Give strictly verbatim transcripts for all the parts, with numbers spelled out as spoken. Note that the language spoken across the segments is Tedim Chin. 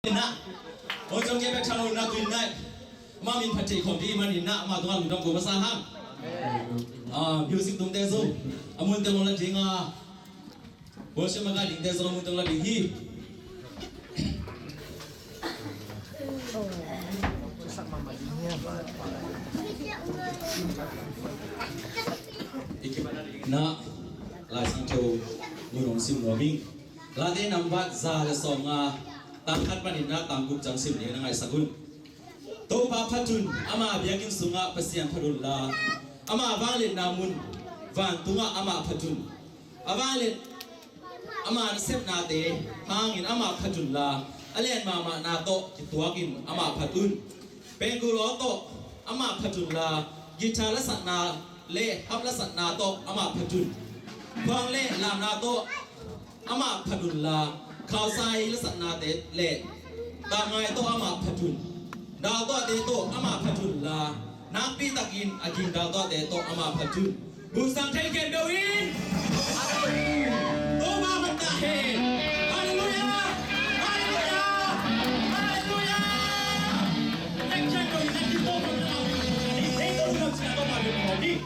Inah, hong ciamteh bek thalawhna tuni-in ah, ama min phat theih khawm ding ahih manin ah, ama tungah lungdam ko masa hang. Ah, music tungte zong a mun teng hong la ding a, worship a gai dingte zong a mun teng hong la ding hi. I kipan a ding inah, Lai Siangtho mun hong sim nuam ing. Late nambat za le sawmnga, tang khat panin ah tang guk ciang sim ding a, na ngaihsak un. Topa phat un, ama biakinn sungah Pasian phat unla, ama vangliatna mun vantungah amah phat un. A vangliat, ama nasepnate hangin amah phat unla, a lian mahmahna tawh kituakin amah phat un. Pengkul aw tawh amah phat unla, guitar lasakna le harp lasakna tawh amah phat un. Khuang le lamna tawh amah phat unla, khausai lasaknate le tapngai tawh amah phat un. Daltuahte tawh amah phat unla, nakpi takin a ging daltuahte tawh amah phat un. Hun sang thei khempeuh in Topa phat ta hen. Halleluiah! Halleluiah! Halleluiah! Thei khempeuh in a Topa phat ta hen. Thei khempeuh in a Topa phat ta hen.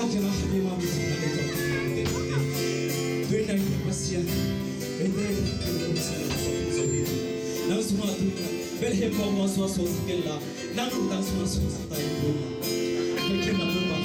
Kena happy mami sing na kei kong kena kei kei. Tui na hi Pasian. Kei kei kei kong kena kei kei. Nang suma tu. Bethlehem kong mo sua sua sa kei la. Nang tang suma sua sa tai tu. Kei kei na tu ma.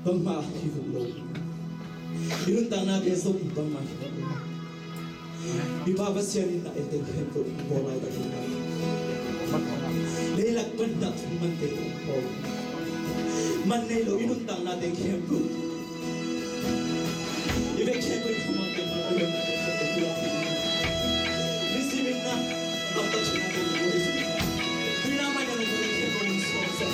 bangmah hi lo. I nuntaknate zong bangmah hi lo. I Pa Pasian in na ei teng khempeuh bawl laitakin, leilak pan dah thumante bawl. Man nei lo i nuntaknate khempeuh, i vek khempeuh i thumante bawl. Nisim in na lamtak thumante bawl. Tuina mai na lo khempeuh in suak sa.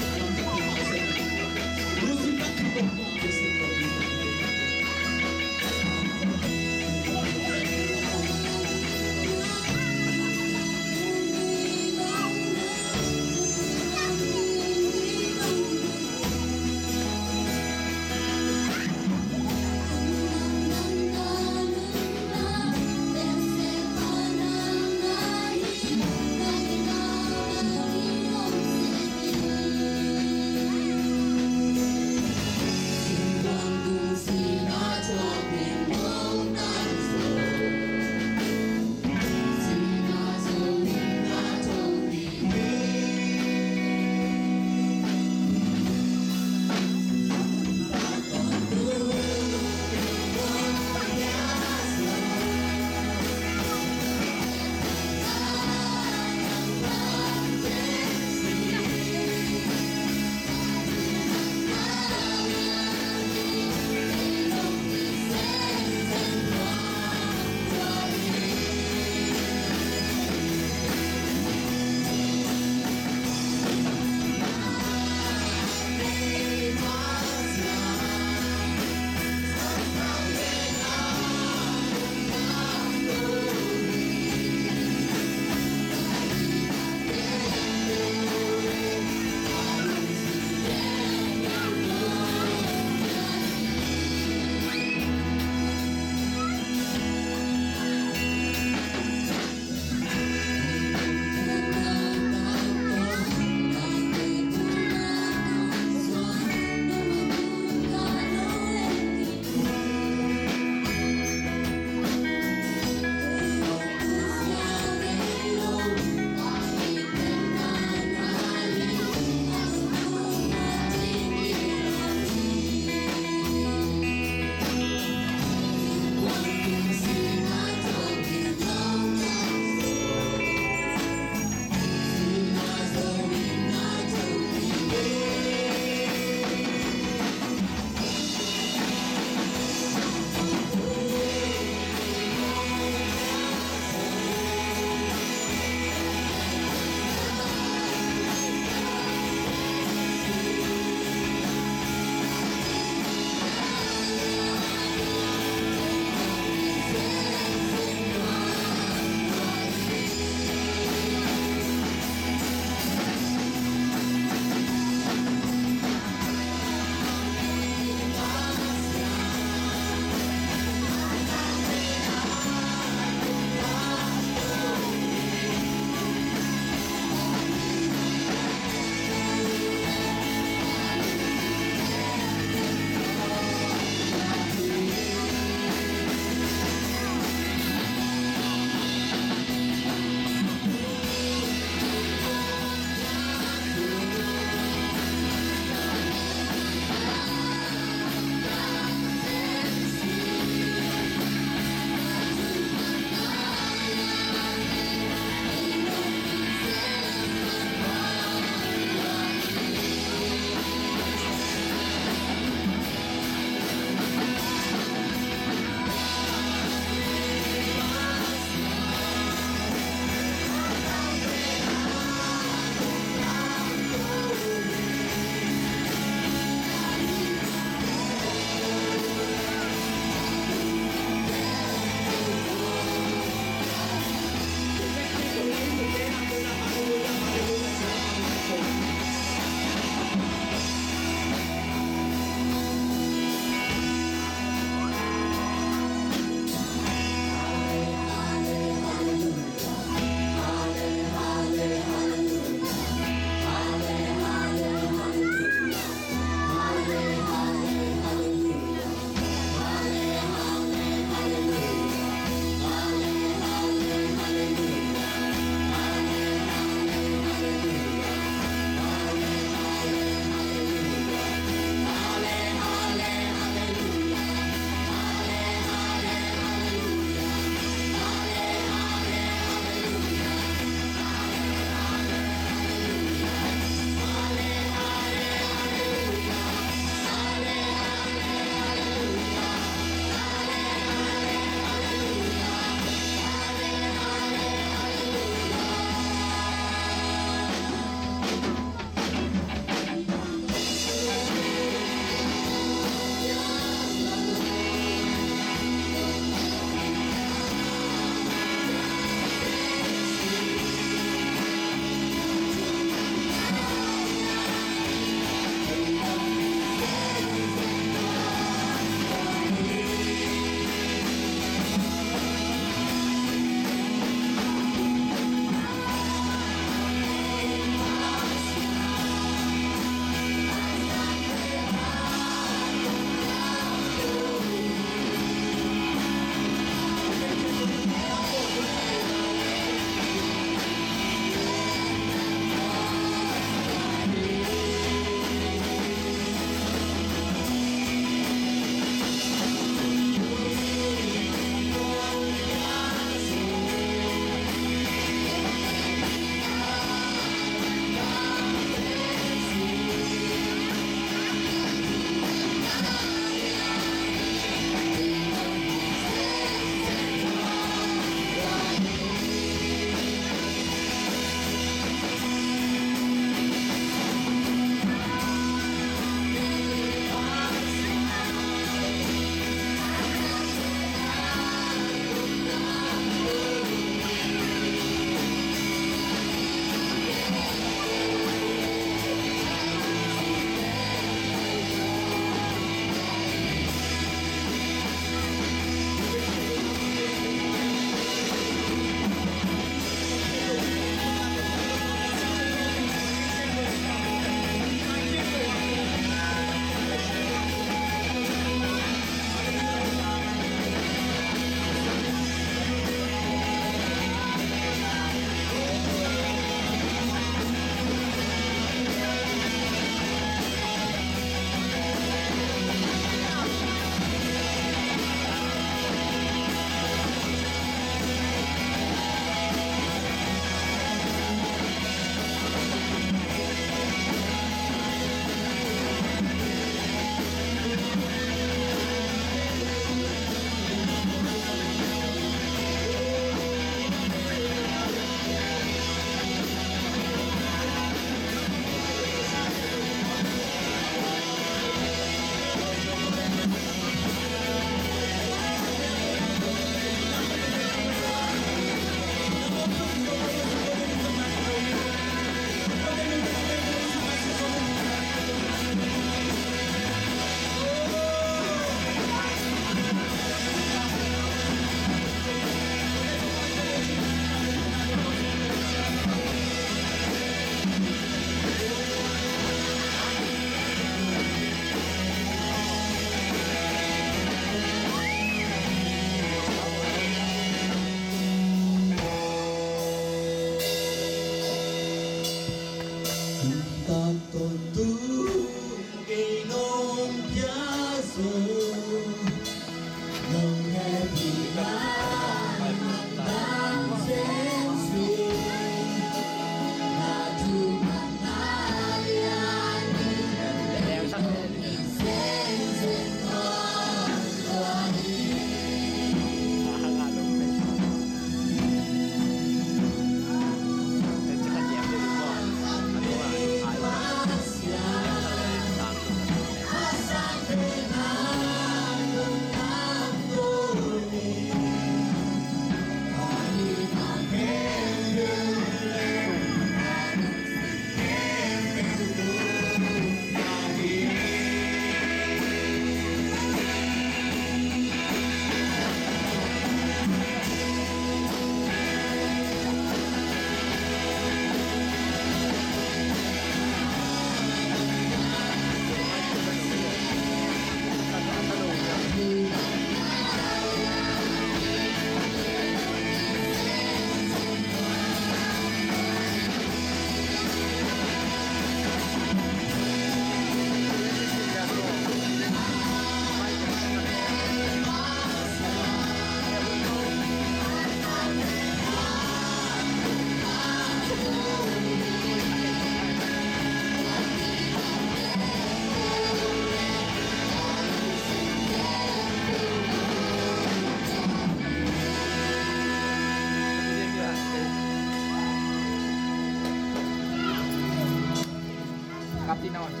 Nangmah na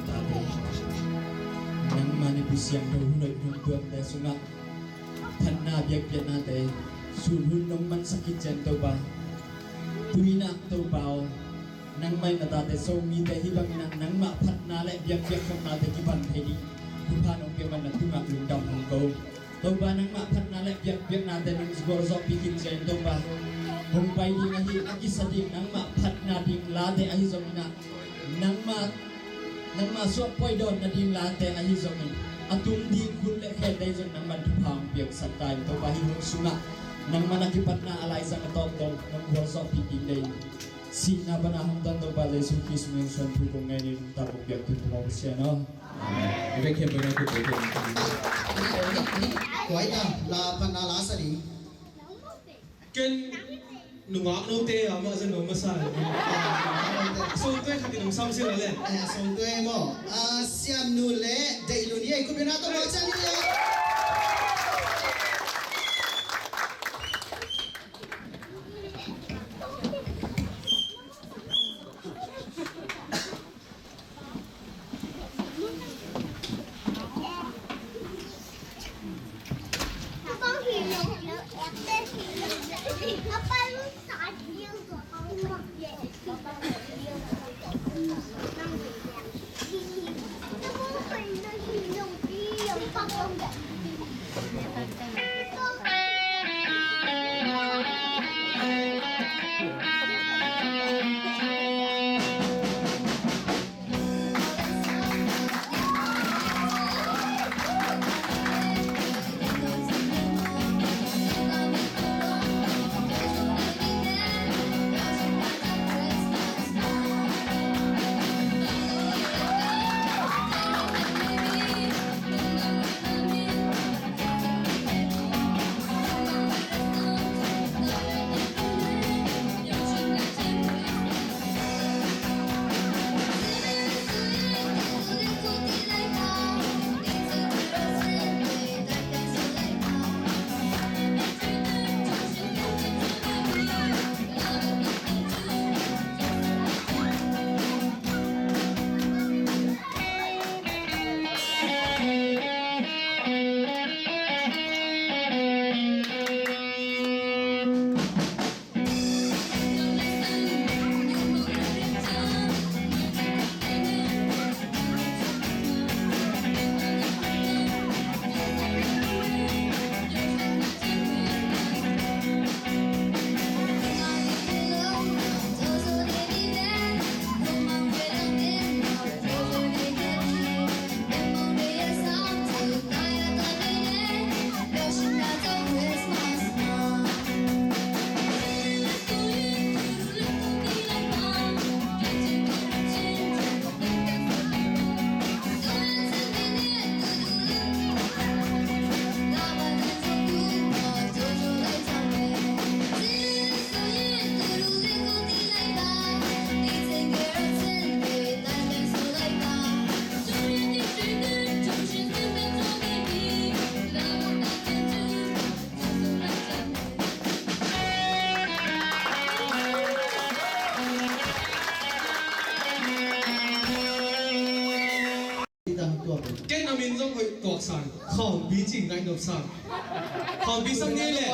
tate, nangmah na pu siangtho hun hoih hun tuamte sungah phatna biakpiaknate, sulhun nong mansak khit ciang Topa, tu-in ah Topa aw, nangmah in na tate Zomite hih bangin ah nangmah phatna le biakpiak khopnate kipan thei ding thupha nong pia man na tungah lungdam hong ko. Topa, nangmah phatna le biakpiaknate nong gualzawhpih khit ciangin Topa, hong pai ding ahi a kisa ding nangmah phatna ding late ahi zongin ah, nangmah, nangmah suahpoi dawn nading late ahi zongin, a tum ding khut le khente zong nangman thupha hong piaksak ta in Topa, hih hun sungah nangman a kipatna a laizang a tawp dong nong gualzawhpih ding deih in, sihna pan a hong tan Topa Jesu Khrist min suang thu kong ngen in, tangko piak thu kong Pasian aw. Amen. I bek khempeuh na kut bek khempeuh. Kuai ta, la pan na la sa ding. Ken nungak note a mah zan nuam masa. Sawngtuai khat in hong sam sila le. Eh, sawngtuai maw. Ah, Siamnu le Deihlu ni ei kup ina tawh mawh ciang ni le. Ken a min zong hoih tuak sang, Khawmpi cih ngaih nop sang. Khawmpi sang ngei leh.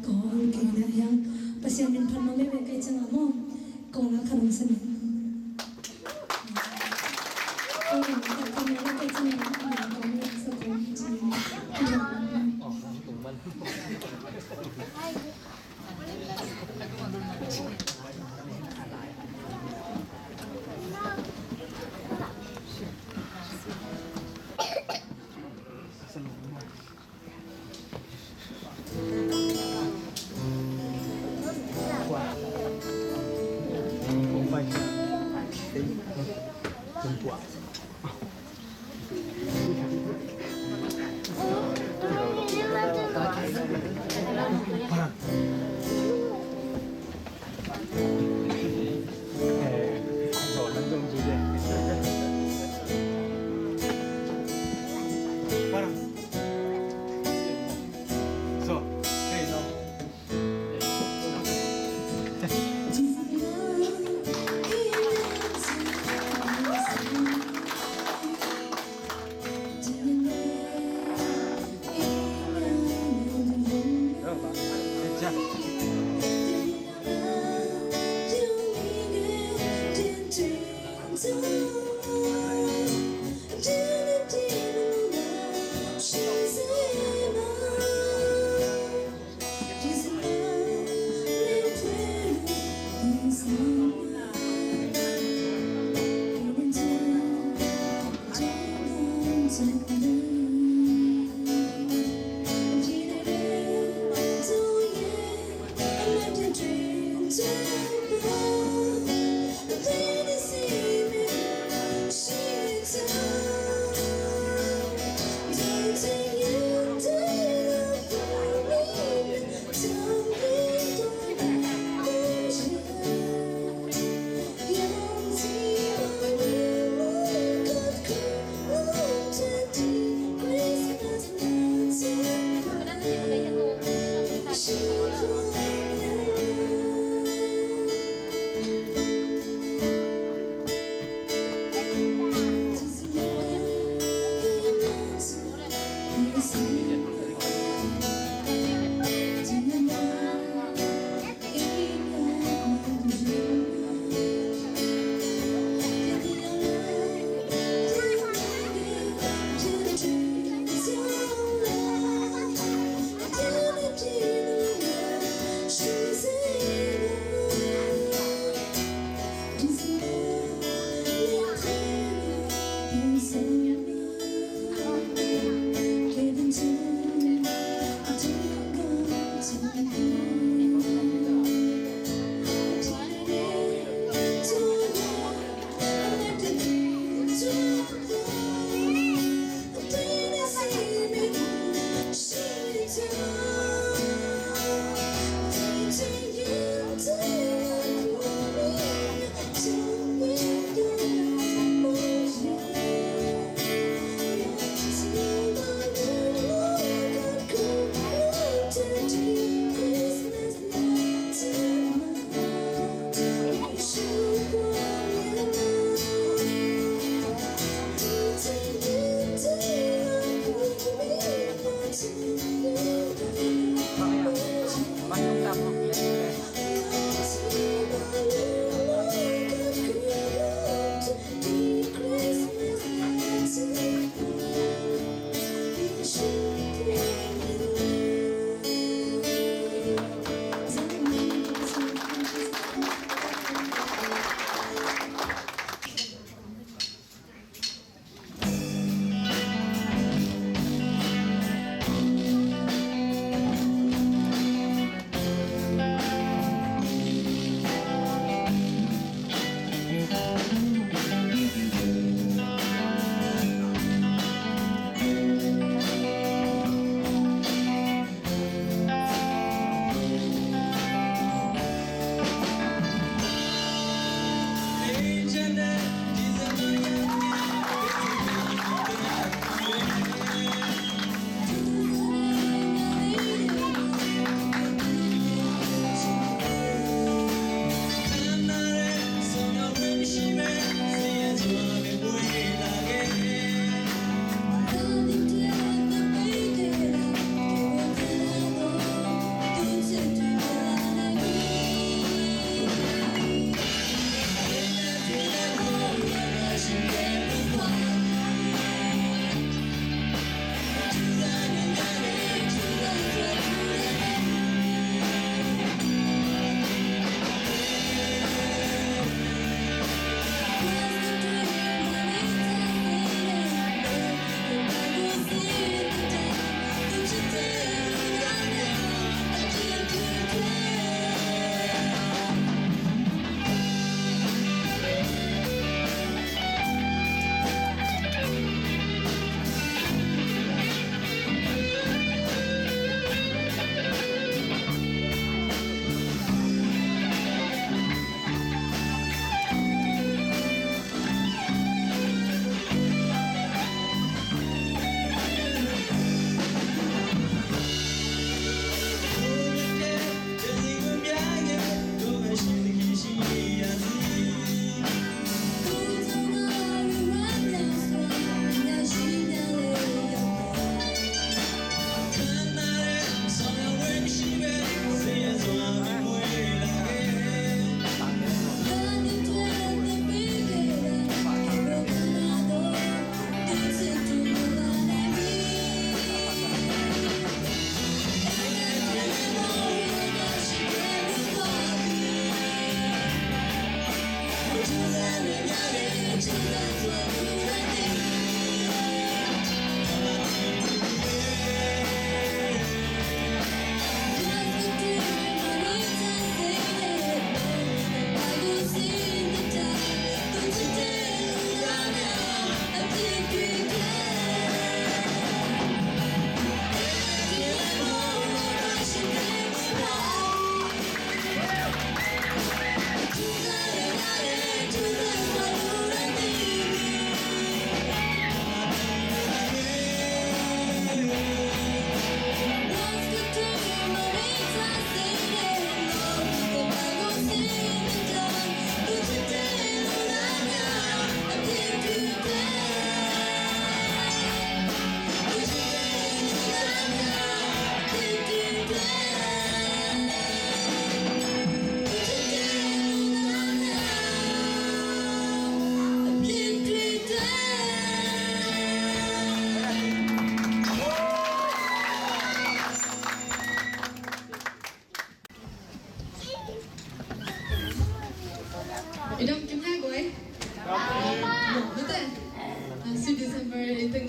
Kawl kei na hiang Pasian min phat mawk mawk kei ciang a maw. Kawl a khat hong sa ning. Kawl a khat hong sa ning.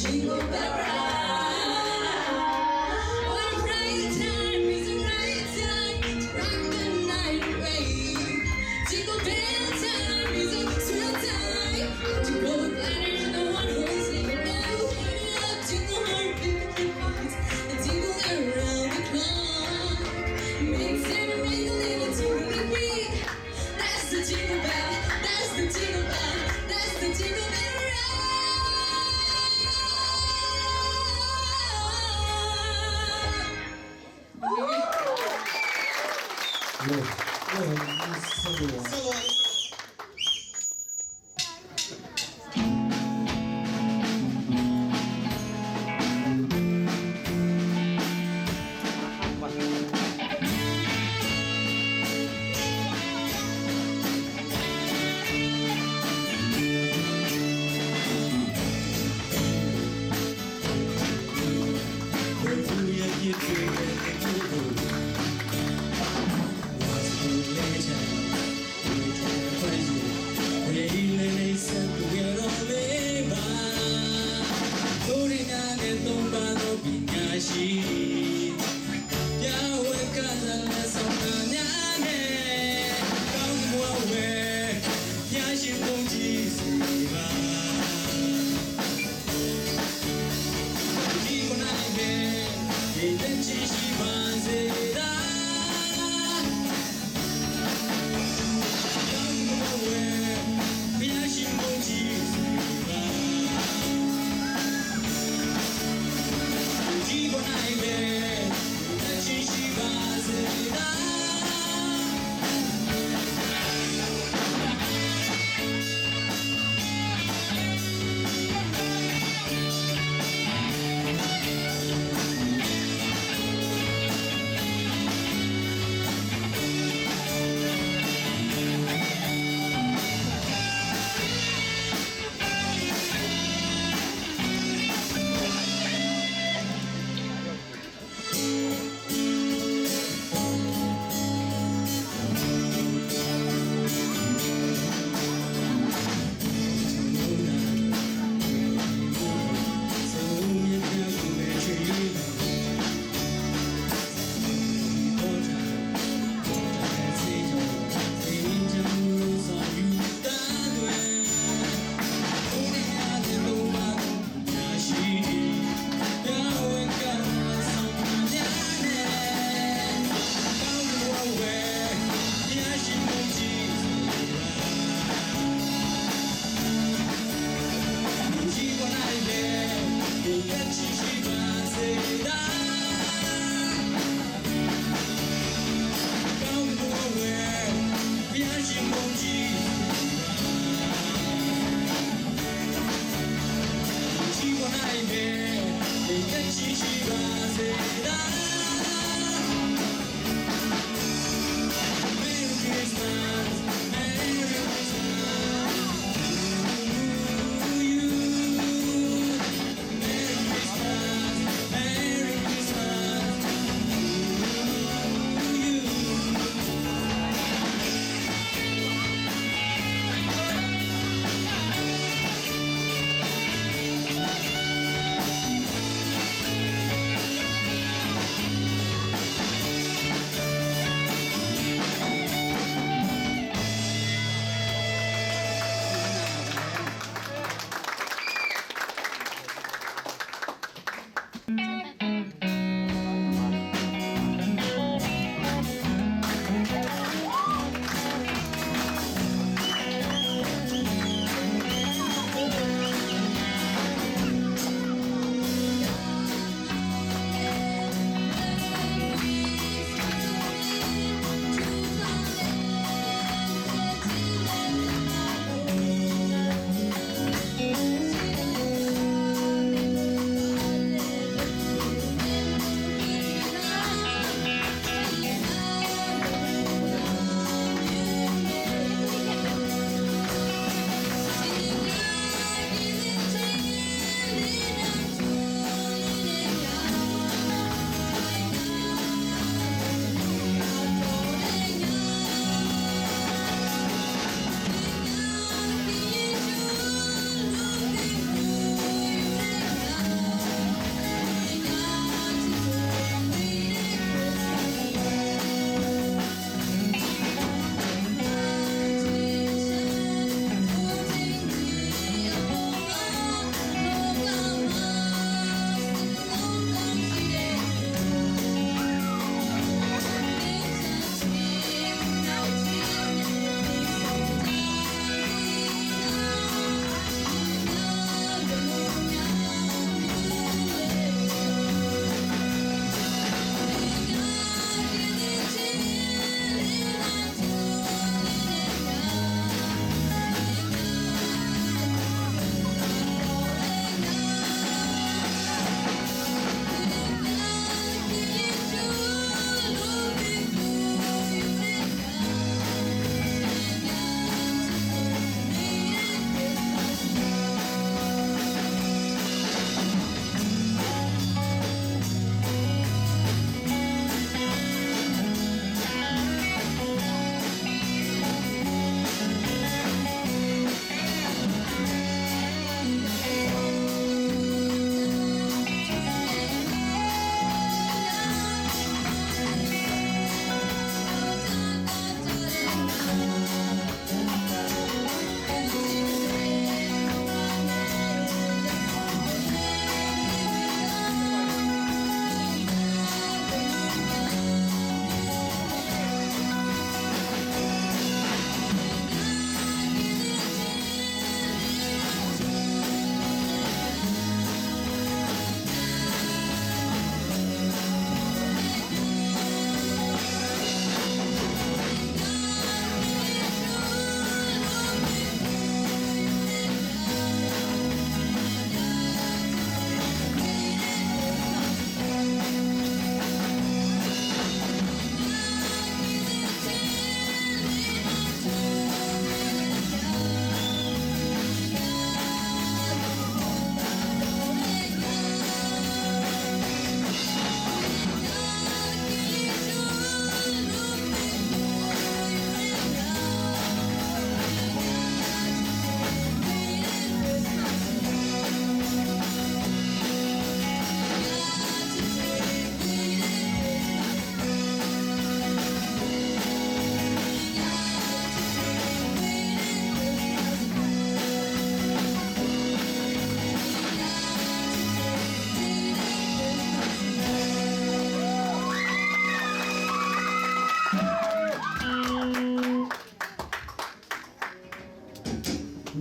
Jingle bell ride. What a bright time, it's a bright time to rock the night away. Jingle bell time, it's a thrill time to go gliding on the horse and go. Jingle heart, pick up your feet and jingle around the clock. Mix and mingle in a tingling beat. That's the jingle bell, that's the jingle bell, that's the jingle bell ride.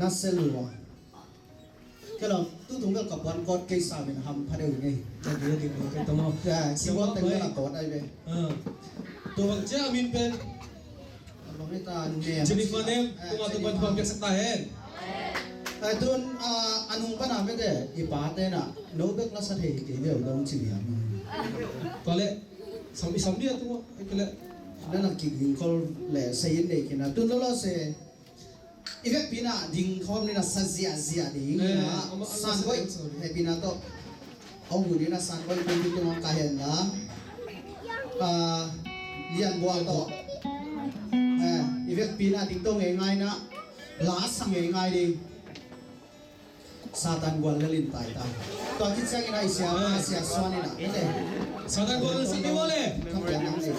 Selua. Kei lo, tu tung bel ka puan kawt kei sa min ham pha deuh ni. Ka ding, ka ding, ka ding. Ya, si kawt teng bel a kawt ai ve. Ah. Tu bang cia min pen. Jennifer Nem, tua tu bang tua biaksak ta hen. Ai tun, ah, a nung pan a mete, i pa te na, no bek la sa thei kei ve dong ci bia. Tua le, sam i sam dia tu, ai kei le. Na na ki ging kol le, sa yin dei kei na, tun lo lo se. I vekpi na ding khawm ni na sa ziahziah ding na, eh, ama, ama sanboi, sa ziah, sorry. Hehpihna tawh. Aw hu ni na sanboi kong tu tungah ka hen la. Ah, lian buah tawh. Eh, i vekpi na ding tawh ngei ngai na. La sa ngei ngai ding. Satan gual lel in tai ta. Tua khit ciangin a i sia, a sia suan in a. Satan gual lel sa ti wale. Kam pian nang nei.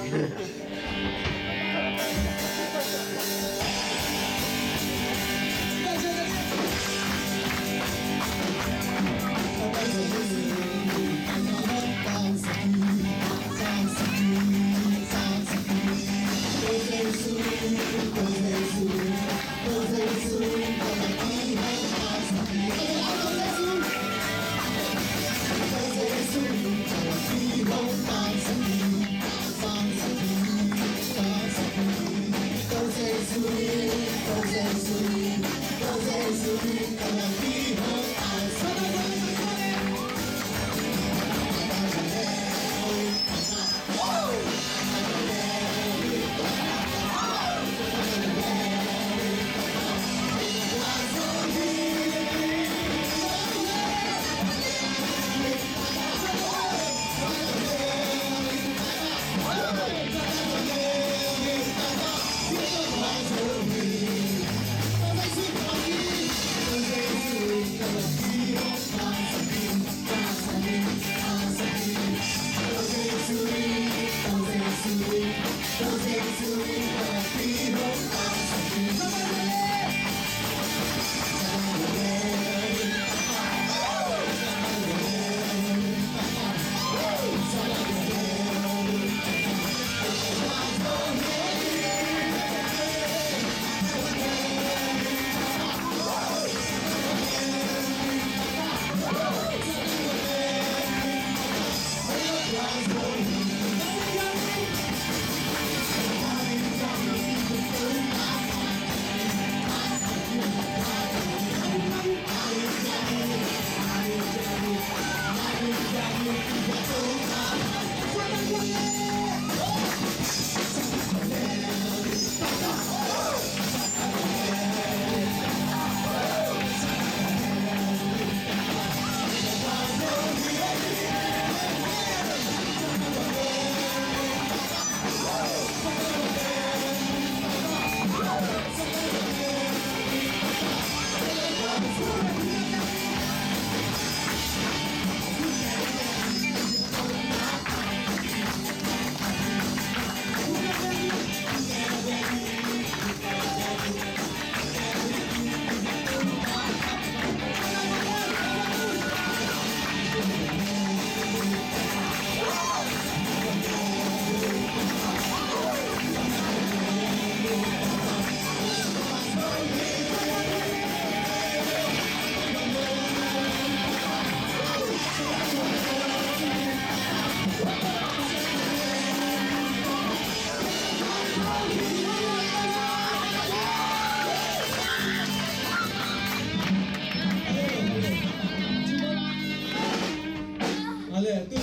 Ale, tu,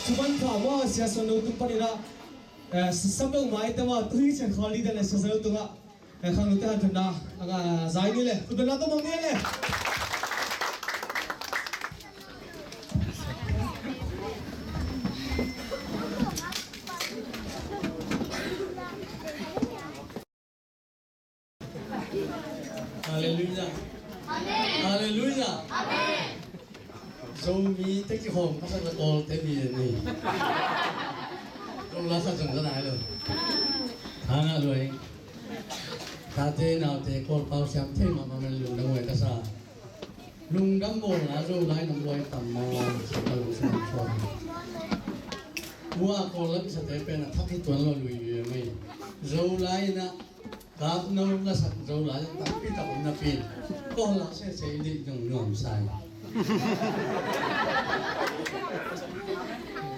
tu man pha maw, sia suan lo tu panin ah, eh, sa, sa peuh mai te maw, tu hi cian khawl ding te le sia suan lo tungah. Eh, khang lute han thumna, a, zai ni le, khutbetna tawh mawk ni le. Halleluiah. Amen. Halleluiah. Amen. Zomi te kikhawm ka sak le Kawlte mi ni. Kong la sa zong la nai lo. Hana luai. Tate naute Kawl pau siam thei mahmah man lungdam huai ka sa. Lungdam bawlna Zolai nam luai tam mawk sa ka lungsim suak. Ua Kawl lam i sate pen a thak hi tuan lo lui lui mai. Zolai na Kap no lasak Zola zong takpi tak om napi in, ko la sese i deih zong nuam sa hi.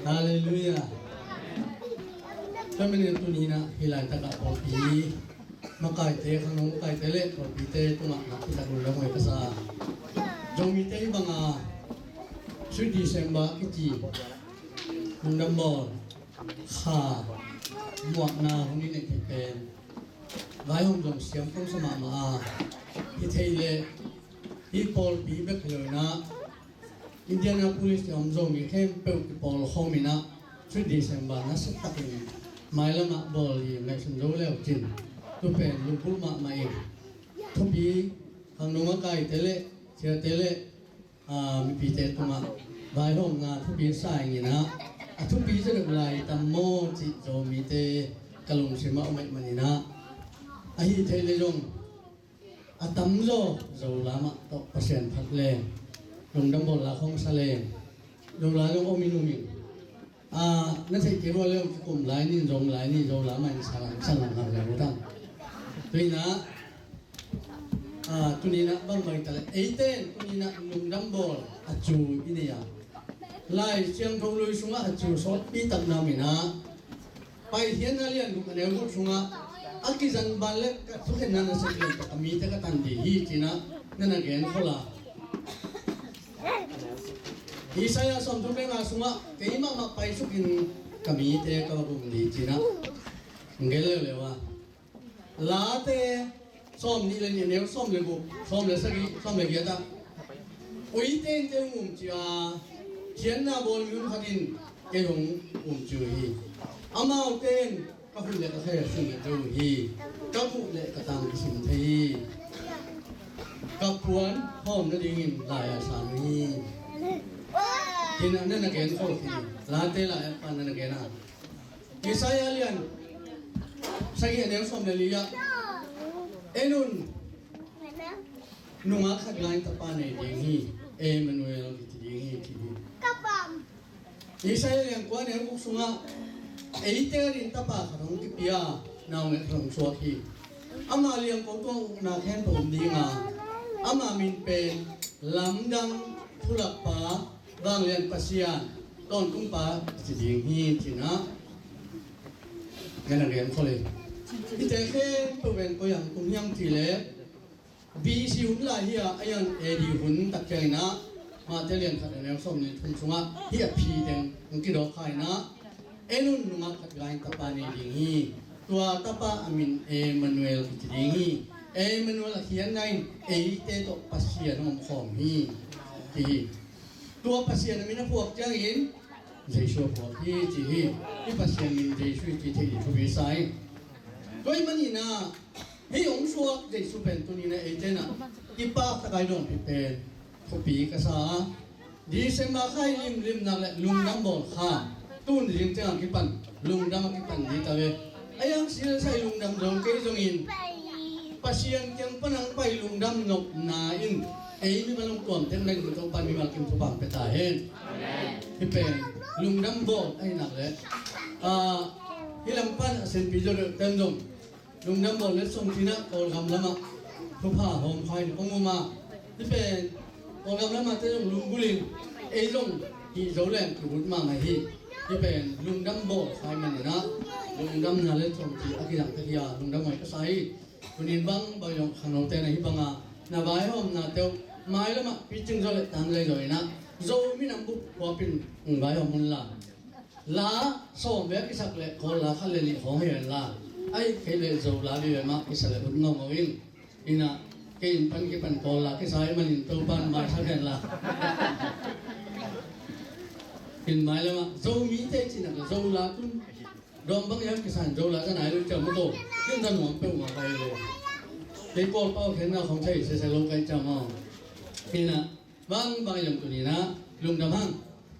Halleluiah. Tua manin tuni-in ah hih laitakah pawlpi makaite, khangno makaite le pawlpite tungah nakpi tak lungdam huai ka sa. Zomite hih banga Sweet December kici lungdam bawl kha muakna hong i neih theih pen vaihawm zong siam kong sa mahmah a, hi thei leh hih pawlpi bek hi lo-in ah Indianapolis-a om Zomi khempeuh kipawl khawm in ah Sweet December nasia takin mailamah bawl hi ngaihsun zo le uh cin, tu pen lungput mahmah ing. Thupi khangno makaite le siate le, aa, mipite tungah vaihawmna thupi sa ing in ah, a thupi zaw deuh lai tam maw cih Zomite ka lungsimah om ahih manin ah, ahi thei leh zong a tamzaw Zola mah tawh Pasian phat leng, lungdam bawl la khong sa leng, Zola zong om in um ing. Ah, na theih kei ua leng kikum lai ni, zong lai ni, Zola mah in sa lang, sa lang hang leng uh tang. Tuni-in ah, ah, tuni-in ah bangbang ta leh, eite in tuni-in ah lungdam bawl a cu i nei a, Lai Siangtho Lui sungah a cu sawtpi tak na om in ah, Paikhiatna lian guk a neu guk sungah, a kizang ban le ka thukhenna nasep lian tak a mite ka tan ding hi ci-in ah na na gen khol a. Isaiah sawmthum le nga sungah, kei mahmah paisuk in ka mite ka va gum ding ci-in ah gen leuleu a. Late sawmnih le nih a neu sawm le guk, sawm le sagih, sawm le giat ah, uite in kei hong umcih a, khiatna bawl mi hun khat in kei hong umcih uh hi. Amaute in ka khut le ka khe a sung nget zo uh hi. Ka guh le ka tang kisim thei hi. Ka puan hawm nadingin lai a sang uh hi. Hi-in ah na na gen khol khin hi. Late lai a pan na na gen a. Isaiah lian sagih a neu sawm le li ah, en un, nungak khat lai-in tapa nei ding hi, Emmanuel kici ding hi ci hi. Isaiah lian kua neu guk sungah, eite adingin tapa khat hong kipia, naungek khat hong suak hi. Ama liangko tungah ukna khempeuh om ding a, ama min pen Lamdang, Thulakpa, Vanglian Pasian, Tawntung Pa ci ding hi ci-in ah na na gen khol hi. Hihte khempeuh pen koi ah hong tung hiam cih leh, B C hun lai hi a, a hi zongin A D hun tak ciangin ah, Matthai lian khat a neu sawmnih le thum sungah hih a phi teng hong kidawk kha in ah, en un, nungak khat lai-in tapa nei ding hi. Tua tapa a min Emmanuel kici ding hi. Emmanuel a khiatna in eite tawh Pasian hong omkhawm hi ci hi. Tua Pasian a min a phuak ciangin Jesu a phuak hi ci hi. Hih Pasian min Jesu i ci theih ding thupi sa hi. Tua ahih manin ah, hih hong suak Jesu pen tuni-in ah eite in ah kipahtak a i dawnpih pen thupi ka sa a. December kha i limlim nak leh lungdam bawl kha. Tun zing ciang a kipan lungdam a kipan ding ta ve. A hi hang sila sa i lungdam zo kei zongin, Pasian kiang pan hong pai lungdam nopna in ei mimal hong tuamte na in Topa in mimal kim thupha hong pia ta hen. Hih pen lungdam bawl ahih nak leh, ah, hih lam pan a sinpi zo deuh ten zong lungdam bawl letsong ci-in ah Kawlgam lamah thupha hawm kha in kong um a, hih pen Kawlgam lamah te zong lunggulh in, ei zong hih zo leng kihut mahmah hi. Hih pen lungdam bawl kha ahih manin ah, lungdamna letsong ci a kizang tek hi a, lungdam huai ka sa hi. Tuni-in bangbang zong khangnote na hih banga na vaihawmnate uh mailamah picing zaw le tanzai zaw in ah, Zo minam bup khuapin vaihawm un la. La sawm bek kisak leh Kawl la khat le nih khawng hi hen la. Ahih kei leh Zo la vive mah kisa leh ut ngaungau ing. Ina, kei in pan kipan Kawl la kisa ahih manin Topa in maisak hen la. In mailam ah Zomite cihna ka Zo la tun dawm bang hiam kisa in Zo la ka nai lo ciang maw, tua kin za nuam peuhmah ka hi lo. Kei Kawl pau khenna khawng thei sese lo ka hih ciang maw. Ina, bangbang hiam tuni-in ah lungdam hang.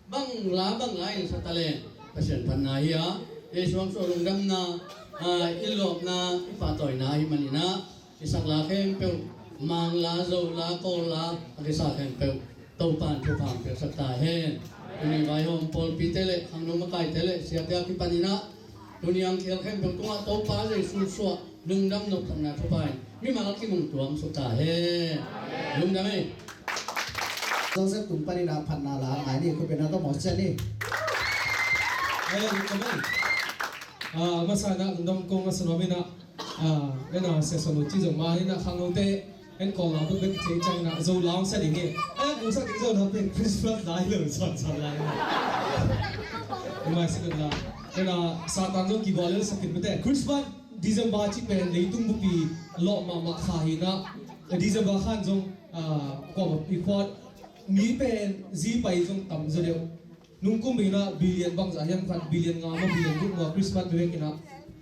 Bang la bang la in sa ta leng Pasian phatna hi a, Jesu hong suah lungdamna, ah, i lawpna, i pahtawina ahih manin ah, i sak la khempeuh, Mang la, Zo la, Kawl la a kisa khempeuh Topa in thupha hong piaksak ta hen. Tuni vaihawm pawlpite le khangno makaite le siate a kipanin ah, tuni hong khel khempeuh tungah Topa Jesu suah Lungdam nopsakna thupha in mimal kimung tuam suk ta hen. Lungdam ei. Joseph tung panin a phatna la ngai ni, khut beng a ka mawh ciat ni. Ei, lungdam ei. Ah, masa in a lungdam kong a sa nuam in a, ah, en a sia sa nu ci zong ma in a khangnote en kong la bek bek ci ciang in a Zo la hong sa ding hi. Ei, kong sa ding Zo la pen Christmas lai lo, son son lai lo. Ei, mai sa ding la. En a Satan zong kigual lel sa khin mite. Christmas December ci pen leitung bupi lawh mahmah kha hi in a, December khan zong, ah, kuamah i khuat mi pen zi pai zong tam zaw deuh. Nung kum in a billion bangzah hiam khat, billion nga maw, billion guk maw, Christmas bek in a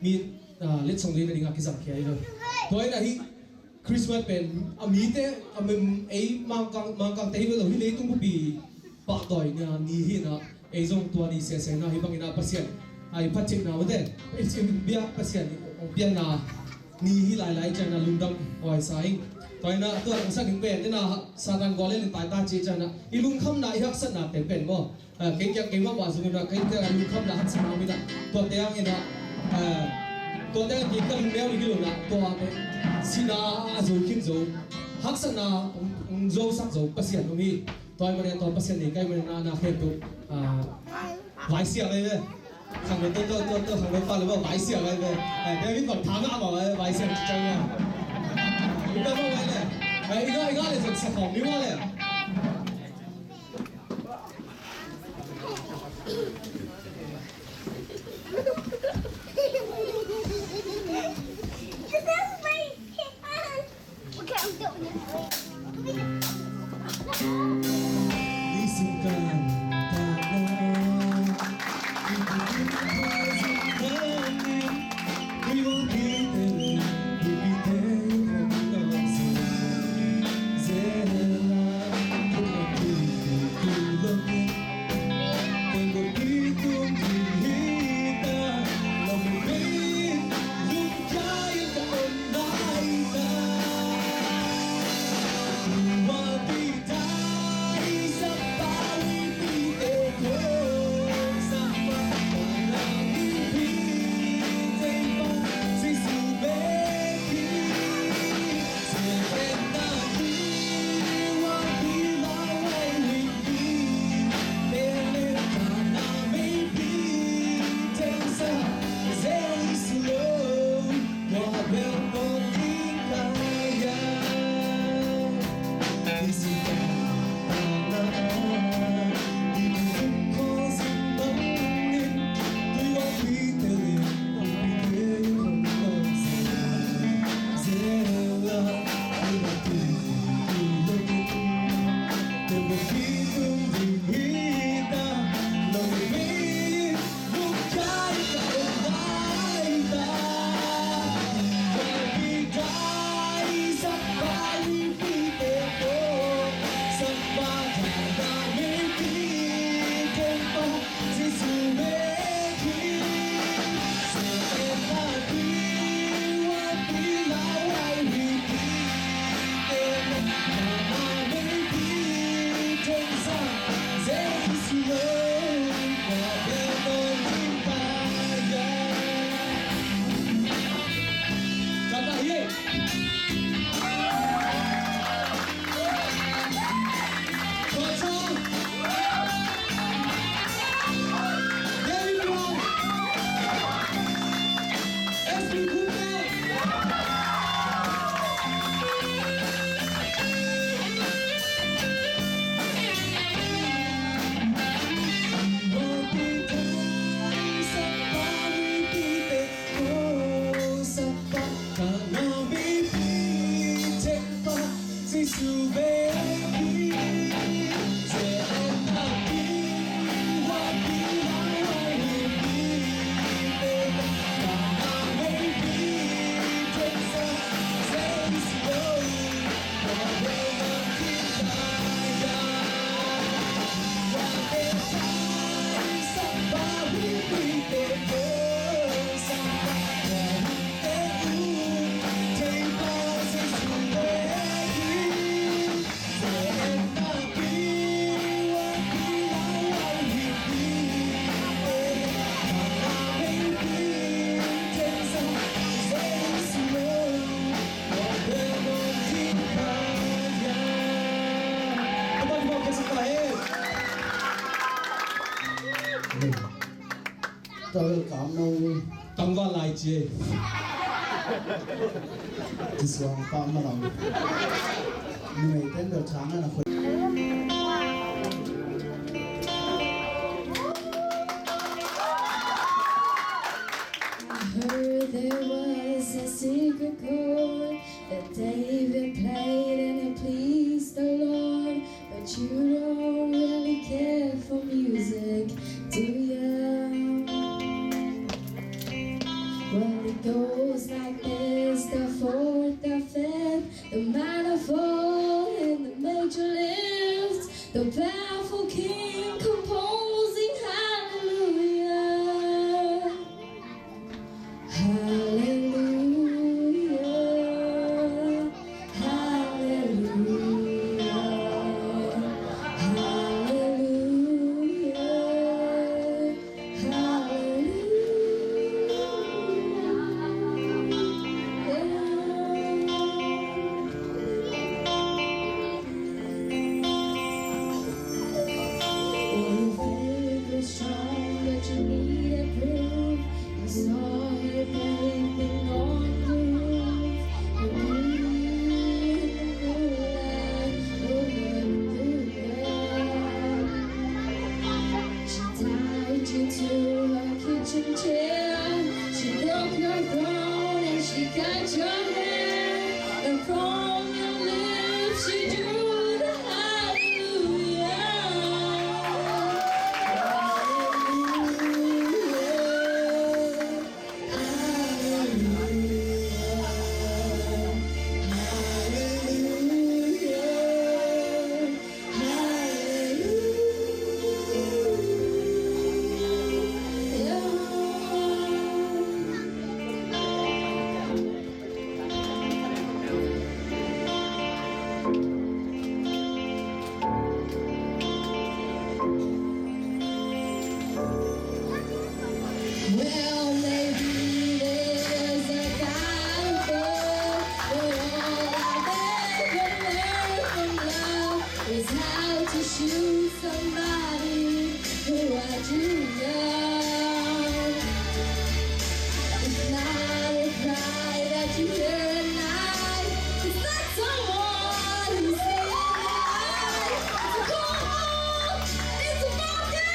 mi, ah, letsong ding na ding a kizang khia hi lo. Tua in a hih Christmas pen a mite, a mem-, ei Mangkang, Mangkangte hi ve lo, hih leitung bupi pahtawina ni hi in a, ei zong tua ni sese in a, hih bangin a Pasian a i phattheihna mate, i biak Pasian i pianna ni hi lailai ciang in a lungdam huai sa ing. Tua in a tua hong sa ding pen, en a Satan gual lel in tai ta ci ciang in a, i lungkhamna i haksatnate pen maw, ah, kei kiang kei mahmah zong in a, kei kiang a lungkhamna haksatna om in a, tuate hang in a, ah, tuate hang kei ka lungneu ding hi lo in a, tuate sihna a zo khin zo, haksatna hong, hong zosak zo Pasian om hi. Tua ahih manin tua Pasian nei ka hih manin a, na khempeuh, ah, vaisiang ahi ve. Khangno to, to, to, to, khangno pa le maw, vaisiang ahi ve. Eh, David bang tha ngah mah, eh, vaisiang ci ciang mah. I ga mah vai le. Eh, i ga, i ga le zong sa khawm ni mah le. Tawel kam no. Tangval lai ci. Kisuang pa ma lam. Numei ten bel thang ana khoi. I heard there was a secret chord that David played and it pleased the Lord. But you don't really care for music, do you? Well, it goes like this, the fourth, the fifth, the manifold, and the major lift, the powerful king composing hallelujah. Hallelujah, hallelujah, hallelujah, hallelujah. Oh, your faith was strong, but you needed proof. I saw her bathing on the roof, her beauty in the moonlight, oh, hallelujah. She tied you to her kitchen chair. She broke your throne and she cut your hair. And from your lips she drew the hallelujah. Hallelujah. Hallelujah. Well, maybe there's a God above, but all I've ever learned from love is how to shoot somebody who I do love. It's not a cry that you hear at night. It's not someone who's singing at night. It's a call. It's a barking.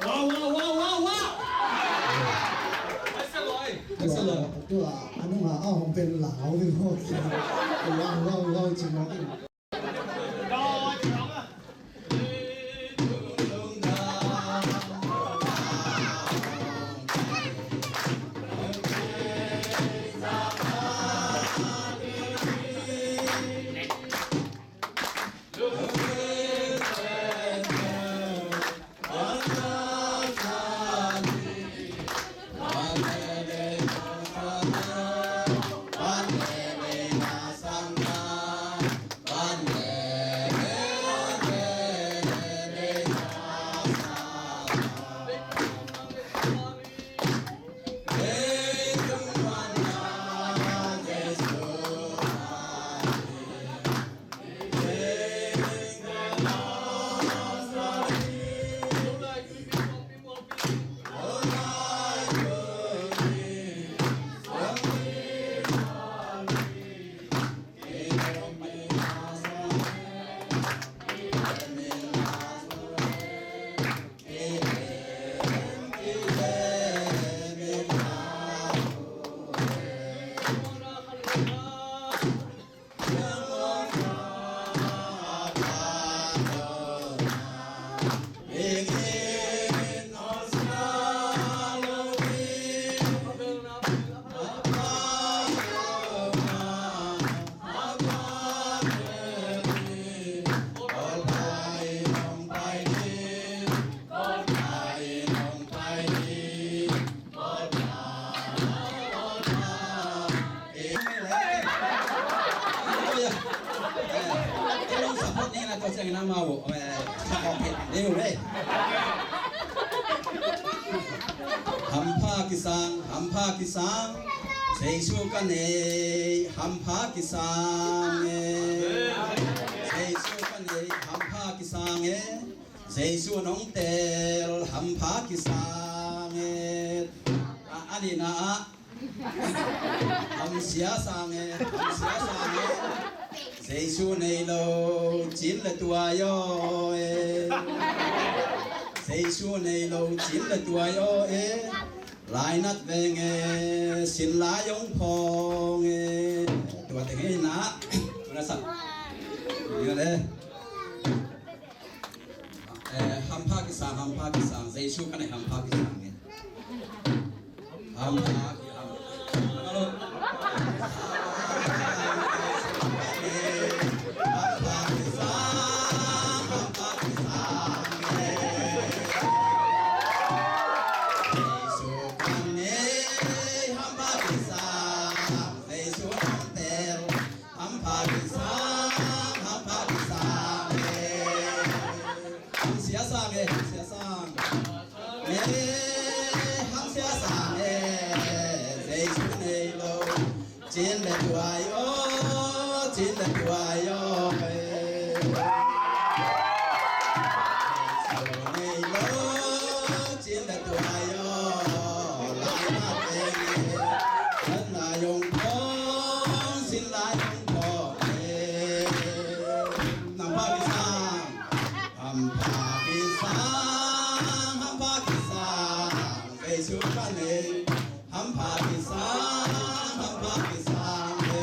Wow, wow, wow, wow, wow! Excellent, excellent. Tua, a nungah a hong pen lau ding maw. Wow, wow, wow ci maw. Sang, hampha kisang. Jesu ka nei, hampha kisang e. Jesu ka nei, hampha kisang e. Jesu nong tel, hampha kisang e. A, a nihna ah, hamsia sang e, hamsia sang e. Jesu nei lo cin le tuai aw e. Jesu nei lo cin le tuai aw e. Lainat veng e, sin lai ong phong e. Tua teng hi na. Tuna sak. Ni le. Eh, hampha kisang, hampha kisang. Jesu ka nei, hampha kisang e. Hampha, hampha. Hamsia sang e, hamsia sang e, hamsia sang e. Jesu nei lo cin le tuai aw, cin le tuai aw e. Jesu nei lo cin le tuai aw. Lai na teng e, lai na ong phong, sin lai ong phong e. Hampha kisang, hampha kisang, hampha kisang. Jesu ka nei, hampha kisang, hampha kisang e.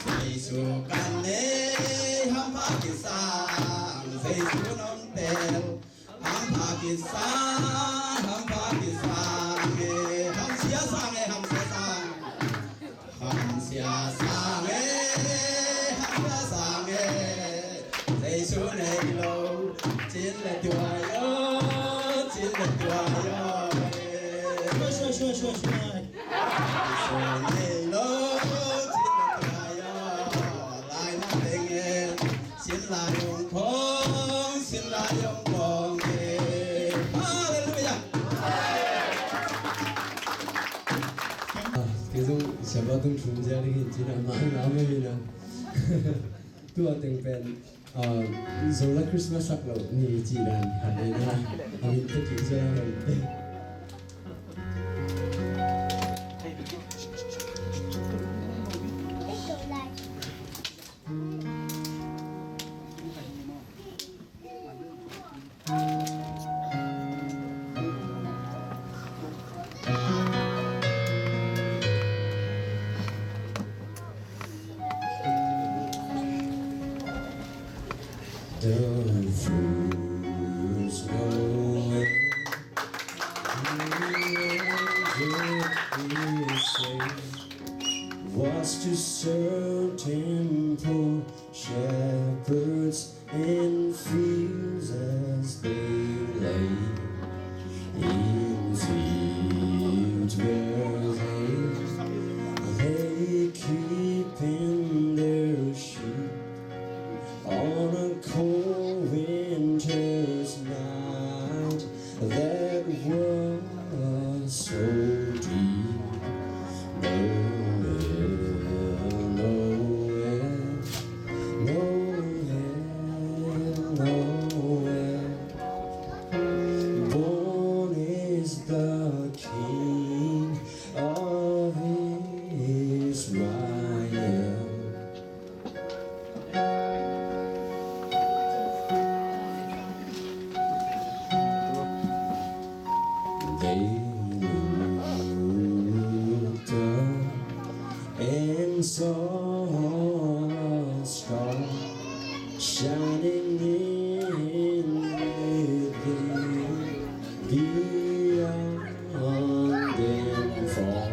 Jesu ka nei, hampha kisang. Jesu nong tel, hampha kisang, hampha kisang e. Hamsia sang e, hamsia sang. Hamsia sang e, hamsia sang e. Jesu nei lo cin le tuai aw, cin le tuai aw e. Sure, sure, sure, sure, sure. Jesu nei lo cin le tuai aw. Lai na teng e, sin lai ong phong, sin lai ong phong e. Halleluijah. Ah, kei zong siapa tung thum zia ding hi ci na, ma na ma hi na. Tua teng pen, ah, Zola Christmas sak lo ni ci dan khat nei na. A min te ki zia lo. The first Noel, the angel is safe, was to certain poor shepherds in fields as they lay, in fields where they lay keeping their sheep on a cold winter's night that was so deep. Noel, Noel, Noel, Noel. Born is the King of Israel. They looked up and saw a star shining in the beyond them far,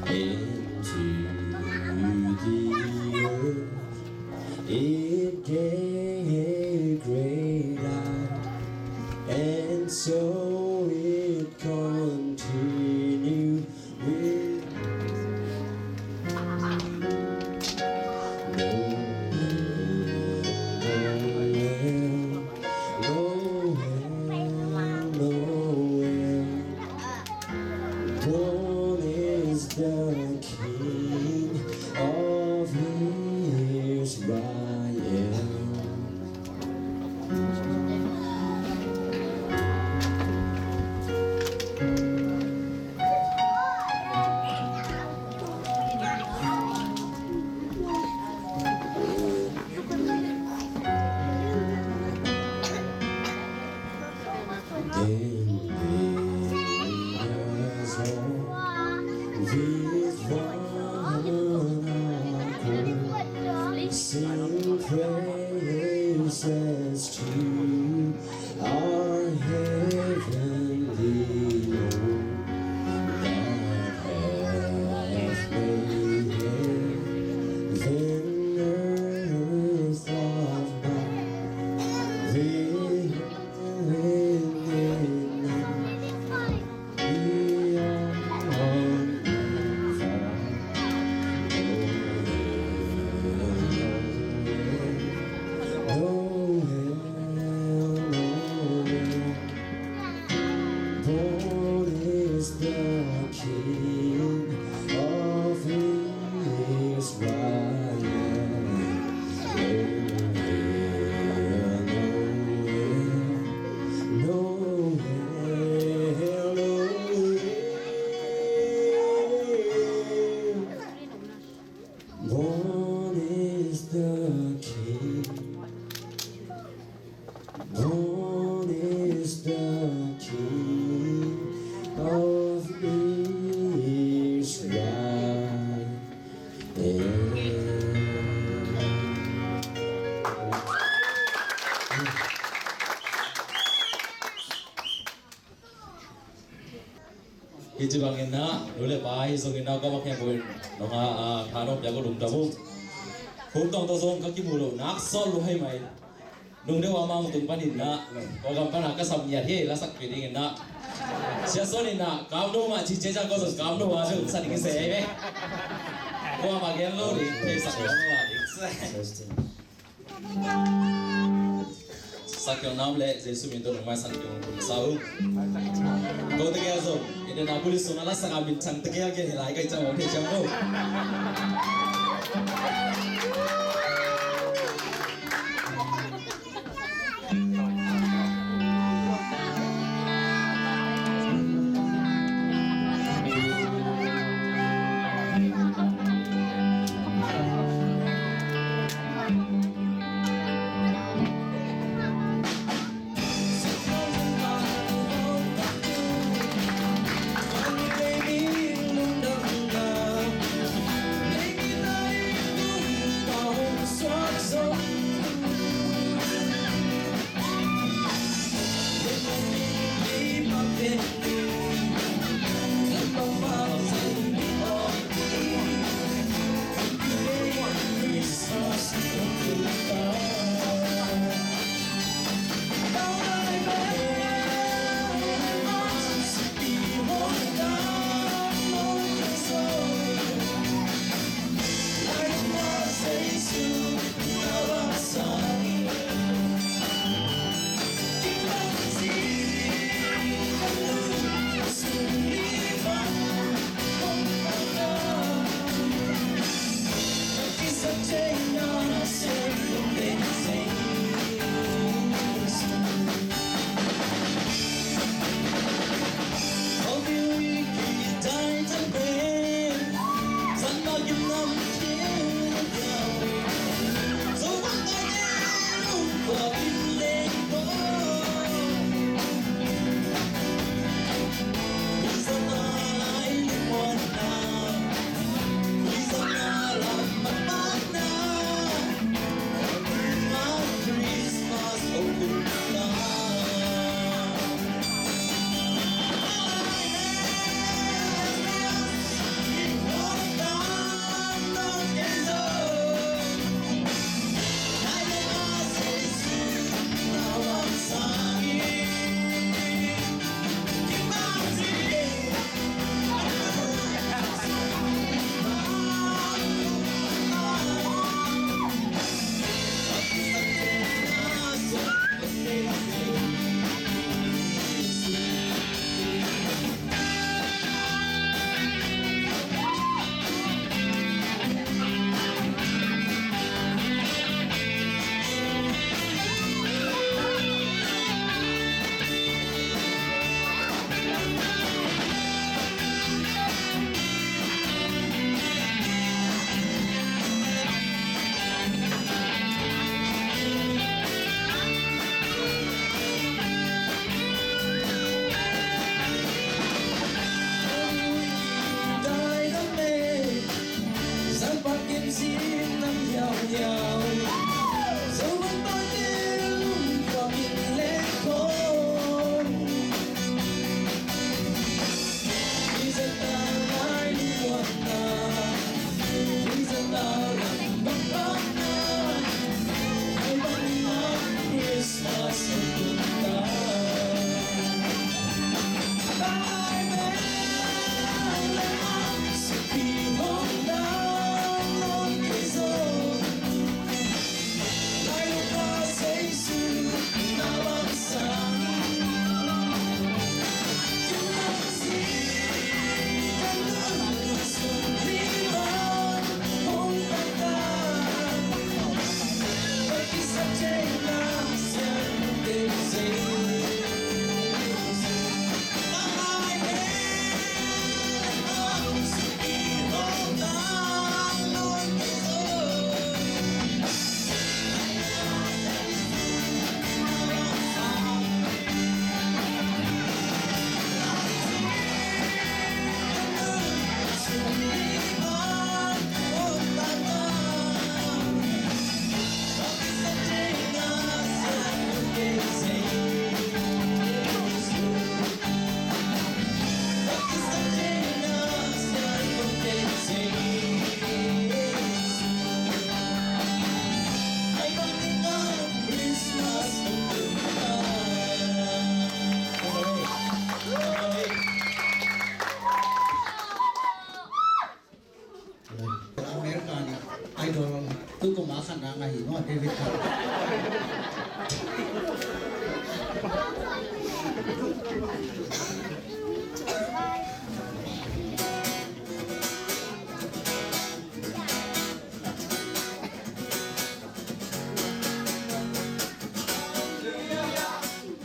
and to the earth it gave great light, and so it continued with Noel, Noel, Noel, Noel. The King of Israel. Hi ci bangin na, nu le pa hi zongin na, ka mak hian buin nong a, a, tha nong piak uh lungdam ung. Khum tawng tawh zong ka kimu lo nak sawt lo hai mai. Nung deuh a mang tung panin na, kawlgam pana ka sam ngiat hi, la sak pi dingin na. Sia Suan in na, kam no mah ci ciang ko zong kam no a zong sa ding se ai ve. Kua mah gen lo ding, thei sak lo mah ding se. Sak kiang nam le Jesu min tawh nong mai san kiang kul sa ung. Ko tegel zong Indianapolis sung a la sak a min chang tegel gen hi lai kai chang ong thei chang ko.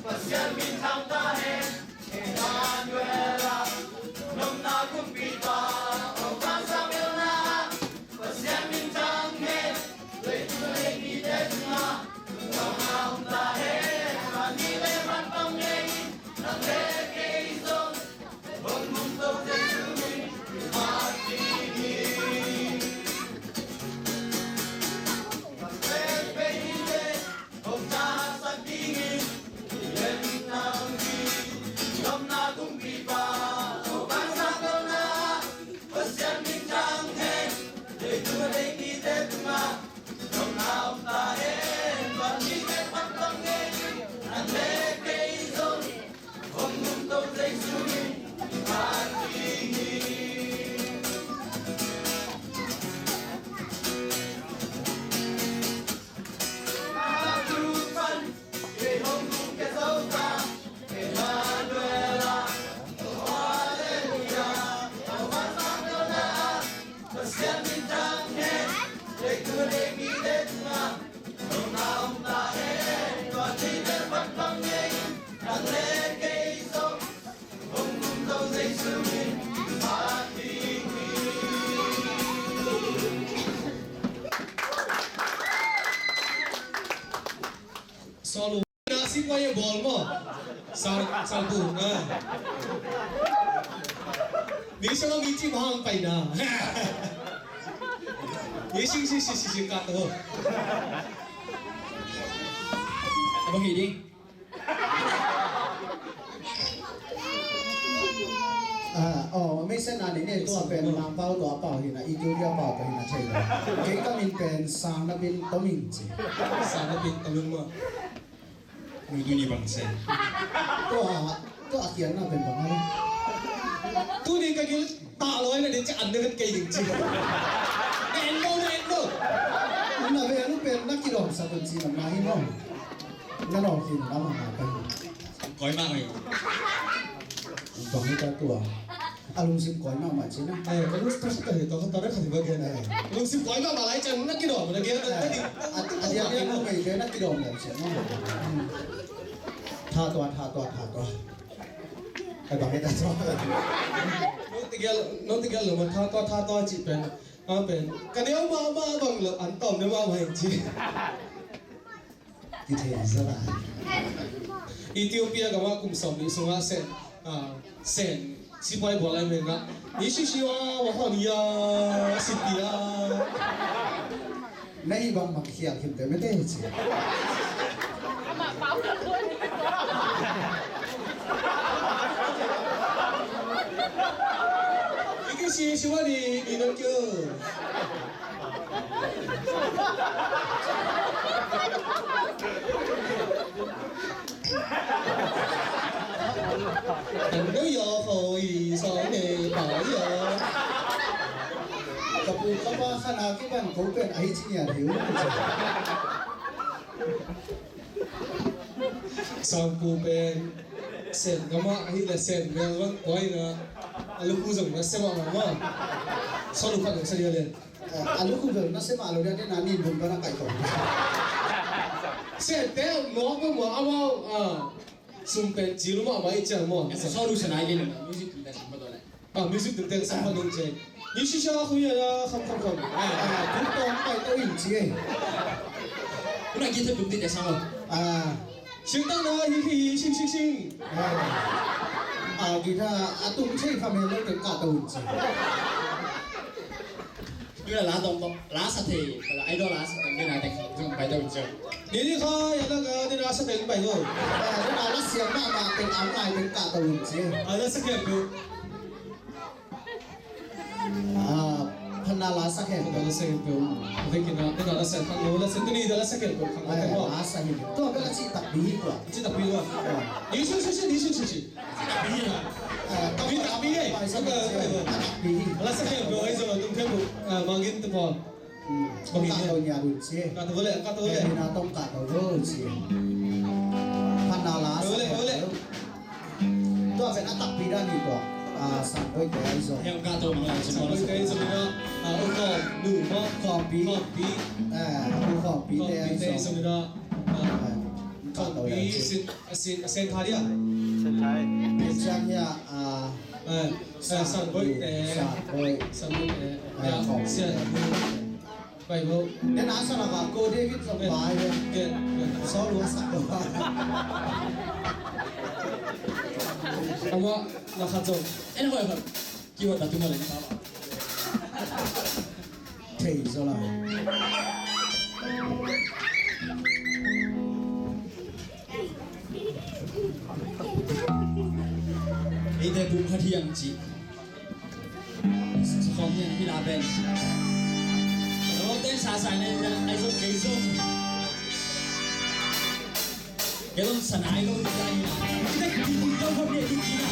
Pasian min thang ta hen, Emmanuel ah, nopna kumpipa, Topa sang belna ah, Pasian min thang hen, leitung lei mite tungah, nopna om ta hen, vanmi le van pang ngei, nang le kei zong, hong nungto Jesu min, mah ding hi. Pek pek hi le, hong thasak dingin, i en nang hi. Nopna kumpipa, Topa sang belna, Pasian min thang hen, leitung lei mite tungah, nopna om ta hen, vanmi le van pang ngei, nang le kei zong, hong nungto Jesu min, mah ding hi. Sawl uh. Na sipuai a bawl maw? Sal, sal bu. Ah. Mi sung mi ci bang pai na. Mi sing sing sing sing sing kat tu. Bang hi ding. Ah, oh, mi sen na ni ne tua pen Mang Pau tua Pau hi na, i tu dia Pau tua hi na thei na. Kei ka min pen Sang Na Bin Toming ci. Sang Na Bin Toming maw? Nui tu ni bang sen. Tua, tua a kian na pen bang na. Tu ni ka gil ta loi na di ci an na vet kei ding ci. Na en lo, na en lo. Na ve anu pen na kidom sa pen ci na ma hi no. Na no kin na ma ma pen. Koi ma koi. Bang ni ta tua. A lungsim koi mahmah cin a. Eh, ka lungsim koi mahmah lai ciang na kidawm na gen na. Eh, a, a diang diang na mei te na kidawm na ciang na. Tha tua, tha tua, tha tua. Ai bang ai ta tua. Nong tigel, nong tigel lo ma tha tua, tha tua ci pen. A pen. Ka neu mahmah bang lo an tawm neu mahmah ci. Kithei zala. Ethiopia gama kum sawm nih sungah Sen, ah, Sen sipai bual ai menga. Ni sisi wa wa hon ya siti ya. Nei bang mak khial khim te mete ci. Iki si si wa di di no kyo. Kan neu yaw khoi sawng ne pai yaw. Ka pu ka pa khana kipan ko pen ahi ci ngiat hi uh. Sangpu pen Sen gama ahi le Sen mel bang koi na a lukhu zong na sema mama. Solu khat zong sa dia le. A lukhu bel na sema lo dia na nin bun pa na kai kong. Sen te mok pa mok amau a sum pen jilu mama i cia mok. Solu sa nai le music pen sa pa do le. Ah, music tung teng sang pa nung cei. Ni shisha khu ya la kham kham kham. Ah, tung tong pai to in ci ei. Kuna guitar tung ti te sang lo. Ah. Sing tang na hi hi sing sing sing. Ah. Ah, guitar a tung cei kham he lo teng ka to in ci. Tuna la tong tong la sa thei, la idol la sa thei, kena tek zong pai tong zong. Ni ni kha ya la ka ni la sa thei pai go. Tuna la siam ma ma teng am lai teng ka tong zong. A la sa thei go. A, phan na la sa thei go. La sa thei go. Ve kina, tuna la sa thei go, la sa thei ni la sa thei go. Khang la thei go. La sa thei go. Tua ka la ci tak bi hi tua. Ci tak bi tua. Ni su su su, ni su su su. Takpi, takpi, eh. Takpi. Ala sa khe bro, ai zong tung khe bu, ah, mangin tu pawl. Kong kahto ngiat uh ci. Kahto leh, kahto leh. Hehpihna tawh kahto uh ci. Phatna la sa leh, leh. Tua pen a takpi dan hi tua. Ah, Sanboite ahi zong. Heng kahto mang la, Sanboite ahi zong ina. Ah, U Khawm, Nu maw. Khawmpi. Khawmpi. Eh, U Khawmpite ahi zong. Khawmpite ahi zong ina. Ah, kahto Khawmpi ya. Sin, sin, sin kha dia. Sin kha. Pen siang ya, ah, Eh, eh, Sanboite. Sanboi. Sanboite. Eh, ya, Khawmpi. Sia. Bai bo. Then a sa lak a ko David zong bai ve. Ke, ke. Saul wa sa ko. Ama, na khat zong. En hoi khat. Kiwa ta tu ma le na ba. Thei zaw lai. Eite bum khat hiam ci. Sakhawm hiam hi la pen. Lawmte sa sa ne ai zong kei zong. Kei zong sa nai lo ni sa ni. Kita ki bum khat hiam ci na.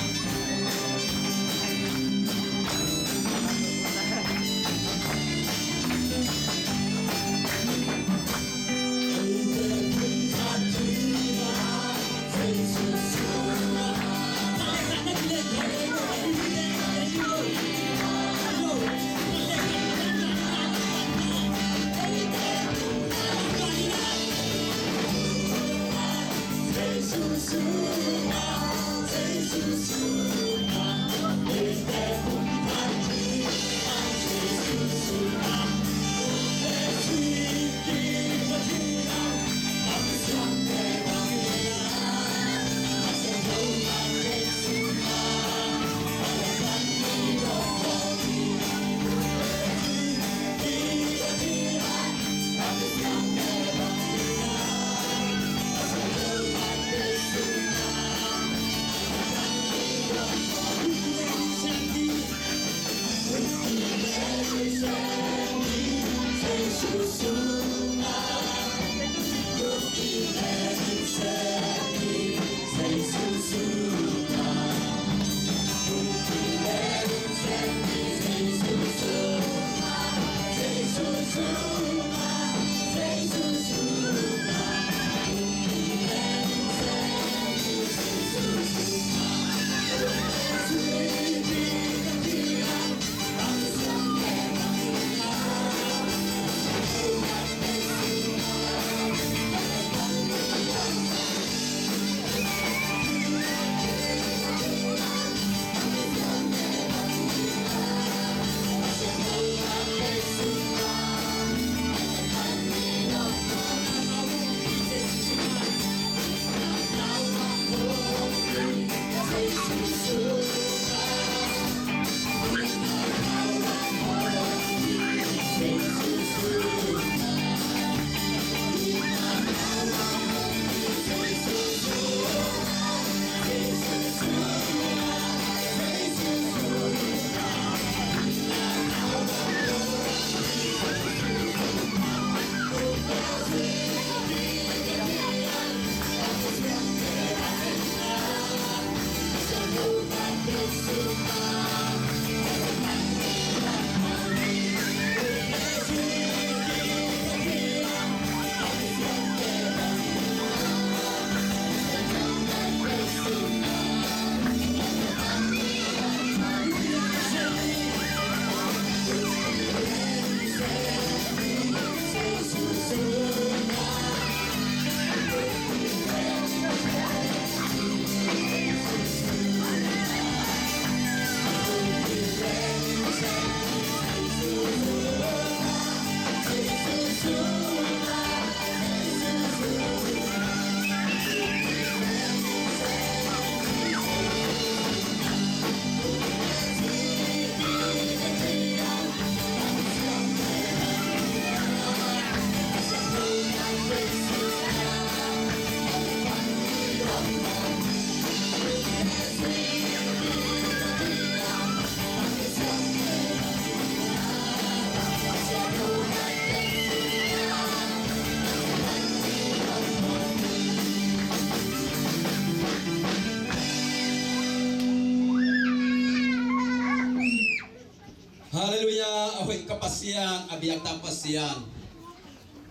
Halleluiah, a hoih ka Pasian, a biaktak Pasian.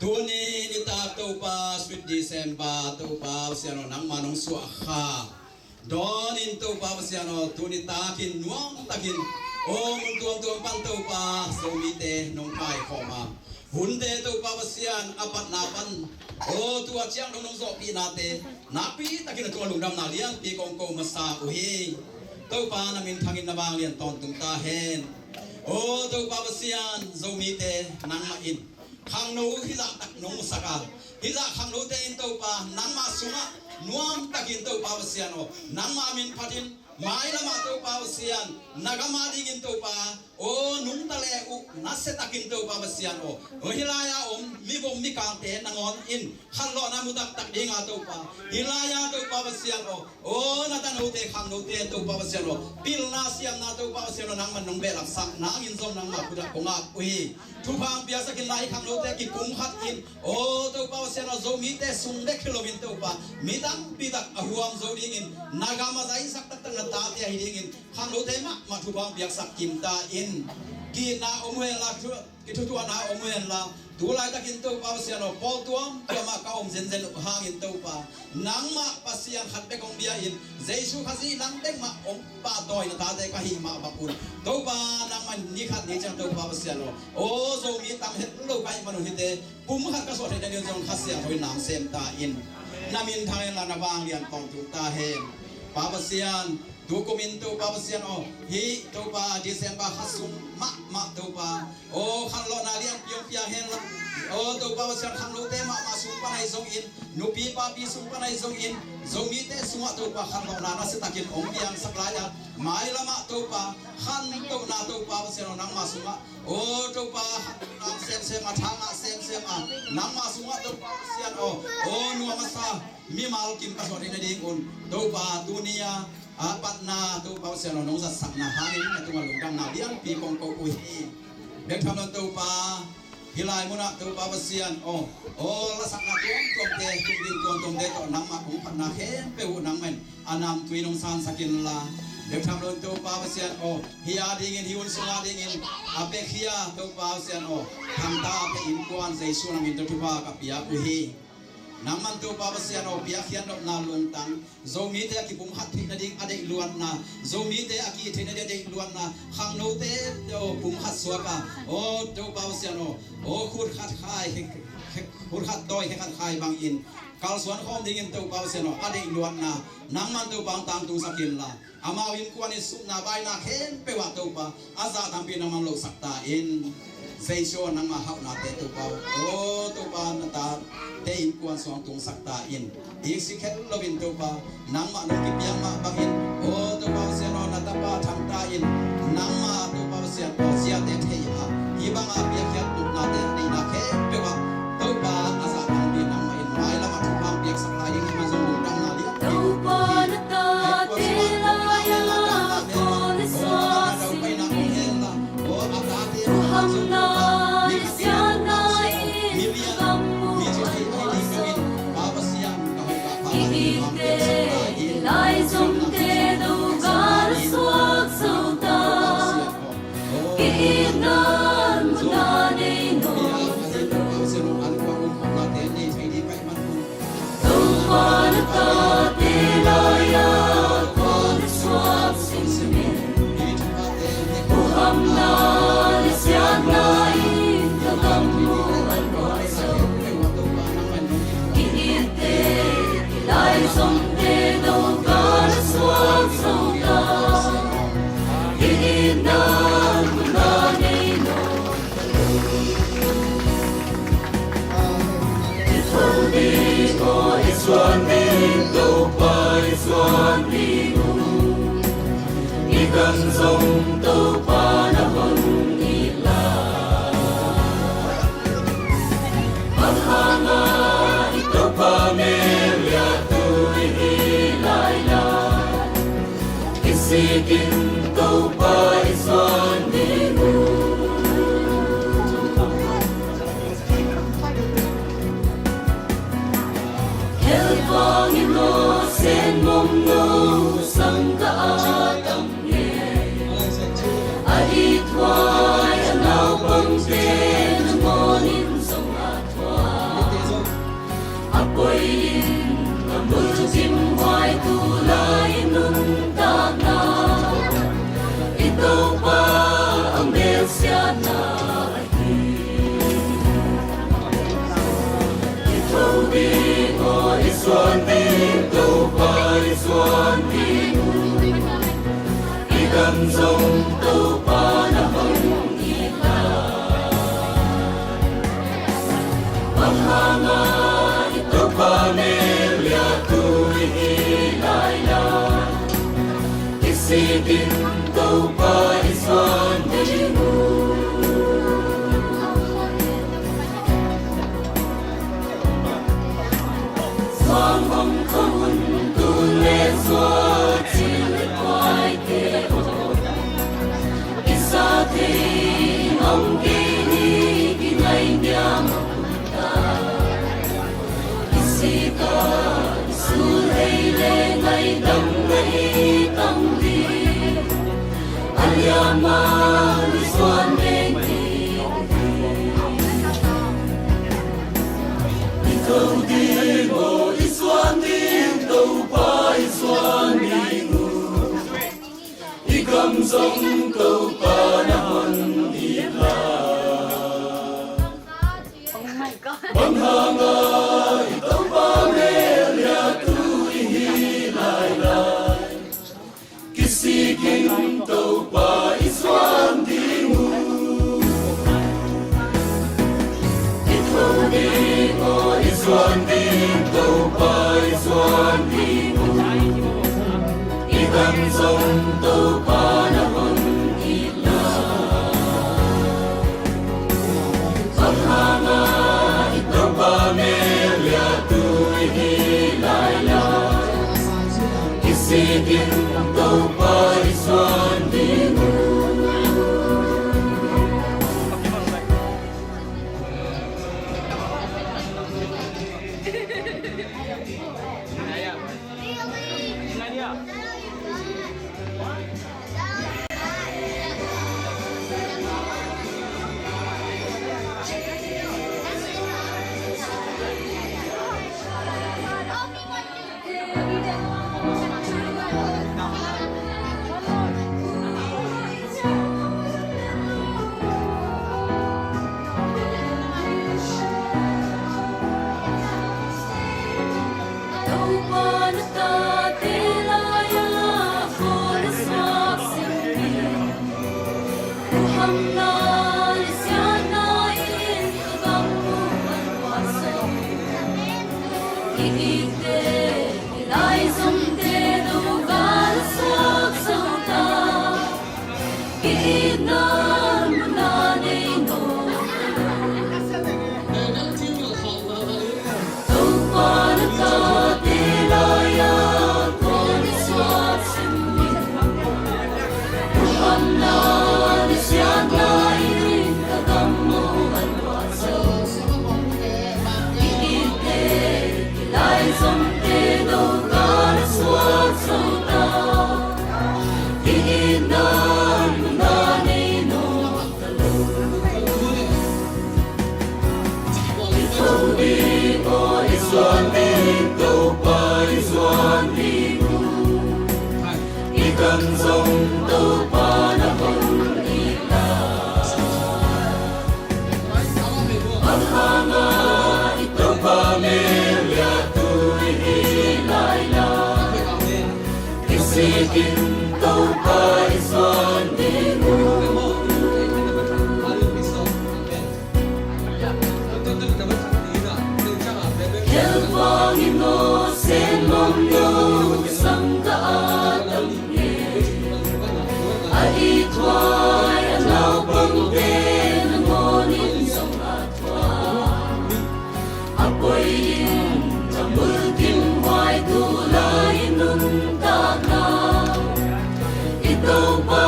Tuni nitak Topa, Sweet December, Topa Pasian aw, nangmah nong suah kha dawnin Topa Pasian aw, tuni takin nuam takin aw, mun tuamtuam pan Topa, Zomite nong kaikhawm a, hunte Topa Pasian a patna pan aw, tua ciang dong nong zawhpihnate nakpi takin a tungah lungdamna lianpi kong ko masa uh hi. Topa, na minthangin na vanglian tawntung ta hen. Aw Topa Pasian, Zomite nangmah in khangno hizah tak nong musak a, hizah khangnote in Topa nangmah sungah nuam takin Topa Pasian aw, nangmah min phatin mailamah Topa Pasian, na gam a dingin Topa aw, nungta le uh nasia takin Topa Pasian aw, aw, hih lai-a om mivom mikangte nangawn in khanlawhna mu taktak dinga Topa, hih lai-a Topa Pasian aw, aw, na tanote khangnote Topa Pasian aw, pilna siamna Topa Pasian aw, nangman nong behlapsak nangin zong nangmah khutah kong ap uh hi. Thupha piaksak in, lai khangnote kipumkhat in aw Topa Pasian aw, Zomite sung bek hi loin Topa, mi tampi tak a huam zo dingin na gam a zaisak taktak na tate ahi dingin khangnote mahmah thupha piaksak kim ta in. Ki-itna om uh henla, thu, kithutuahna om uh henla, tu laitakin Topa Pasian aw, pawl tuamtuam ah ka om zenzen uh hangin Topa, nangmah Pasian khat bek hong bia in, Jesu Khazih nang bek mah hong pahtawi na tate ka hih mah bang un Topa, nangmah ni khat ni ciang Topa Pasian aw, aw, Zomi tam het lo ka hih man uh hihte pumkhat ka suah theihna ding zong Kha Siangtho in na sem ta in. Na minthang henla na vanglian tawntung ta hen. Pa Pasian, tukum in Topa Pasian aw, hih Topa December kha sung mahmah Topa aw, khanlawhna lianpi hong piang henla, aw Topa Pasian, khangnote mahmah sung pan ahi zongin, nupi papi sung pan ahi zongin, Zomite sungah Topa khanlawhna nasia takin hong piangsak lai-a, mailamah Topa khantohna Topa Pasian aw, nangmah sungah aw Topa khantohna semsem a, thangah semsem a, nangmah sungah Topa Pasian aw, aw, nuam a sa mimal kim ka suah theihna ding un Topa, tuni-a a patna Topa Pasian aw, nong zatsakna hangin na tungah lungdamna lianpi kong ko uh hi. Bek tham loin Topa, hih lai munah Topa Pasian aw, aw, lasakna tuamtuamte, tungding tuamtuamte tawh nangmah kong phatna khempeuh uh nangmah in a namtui nong sansak inla, bek tham loin Topa Pasian aw, hih a dingin, hih hun sung a dingin a piakhia Topa Pasian aw, thangtate innkuan Jesu na min tawh thupha ka pia uh hi. Nangman Topa Pasian aw, piakkhiat nopna lungtang, Zomite a kipumkhat theihna ding a deihluatna, Zomite a ki-it theihna ding a deihluatna, khangnote aw, pumkhat suak a, aw Topa Pasian aw, aw, khut khat khai, khut khat tawi, khe khat khai bangin kalsuan khawm dingin Topa Pasian aw, a deihluatna nangman Topa hong tangtungsak inla, amau innkuan in supna baina khempeuh ah Topa a zah tampi nangman lohsak ta in. Jesu aw, nangmah hauhnate Topa aw, aw Topa, na tate innkuan sungah tungsak ta in. Iksik het loin Topa, nangmah nong kipiak mah bangin, aw Topa Pasian aw, na tapa thangta in nangmah Topa Pasian aw, ziate thei a, hih banga piakkhiat nopnate a neihna khempeuh ah Topa a zah tampi nangmah in mailamah thupha piaksak lai ding, nangmah zong lungdamna lian Topa na tate lai-a kong suak sin in, thuhamna le siatna in ka gam uh a luah zo. Ki-itte lai zongte do gah na suak zo ta. Ki-itna munah nei nawn ta lo. Topa na tate lai-a kong suak sin in, thuhamna le siatna in ka gam uh a luah zo. Ki-itte lai zongte do gah na suak zo ta. Ki-itna munah nei nawn ta lo. I tho ding aw, i suan ding Topa i suan ding uh. I gam zong Topa na hon it lai. Bang hanga i Topa mel liah tu i hi lai lai. Kisikin Topa i suan ding uh. Hell vangin aw, Sen Mawngno sang ka a tam nge. A it hua zong Topa na hong it lai. Bang hanga i Topa mel liatu i hi lailai, kisikin Topa i zuan ding uh. Zuang hong khong un tun le zuan cil le kuaite aw, i sa thei in om kei ni, i ngai niam a kun ta. I sika i sul thei le ngaidam na hi tang ding. A liama i zuan ding ding. I tho ding aw, i zuan ding, Topa i zuan ding uh. I gam zong Topa na hon it lai. Bang hanga i Topa mel liatu i hi lailai, kisikin Topa i zuan ding uh. I tho ding aw, i zuan ding, Topa i zuan ding uh. I gam zong Topa na hon it lai. Bang hanga i Topa mel liatu i hi lailai, kisikin Topa i zuan ding uh. Topa na tate lai-a khual a suak singin, huhamna le siatna in ka gam uh an puak zo. I itte i laizomte do gal a suak zo ta. I itna muna nei nawn lo. Topa na tate lai-a khual a suak singin, huhamna le siatna in ka gam uh an puak zo. I itte i laizomte do gal a suak zo ta. I itna muna nei nawn lo. I tho ding aw, i zuan ding, Topa i zuan ding uh. I gam zong Topa na hon it lai. Bang hanga i Topa mel liatu i hi lailai, kisikin Topa i zuan ding uh. Khelvang in aw, Sem Mawngno sangkah a tam ngen, a ithuai a naupangte nangawn in zong a thuak. A poi in a mulkimhuai tu lai i nuntakna, i Topa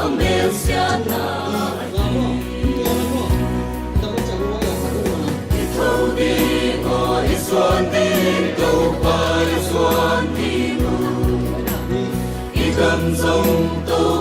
a melsiatna. I tho ding aw, i zuan ding, Topa i zuan ding uh. I gam zong Topa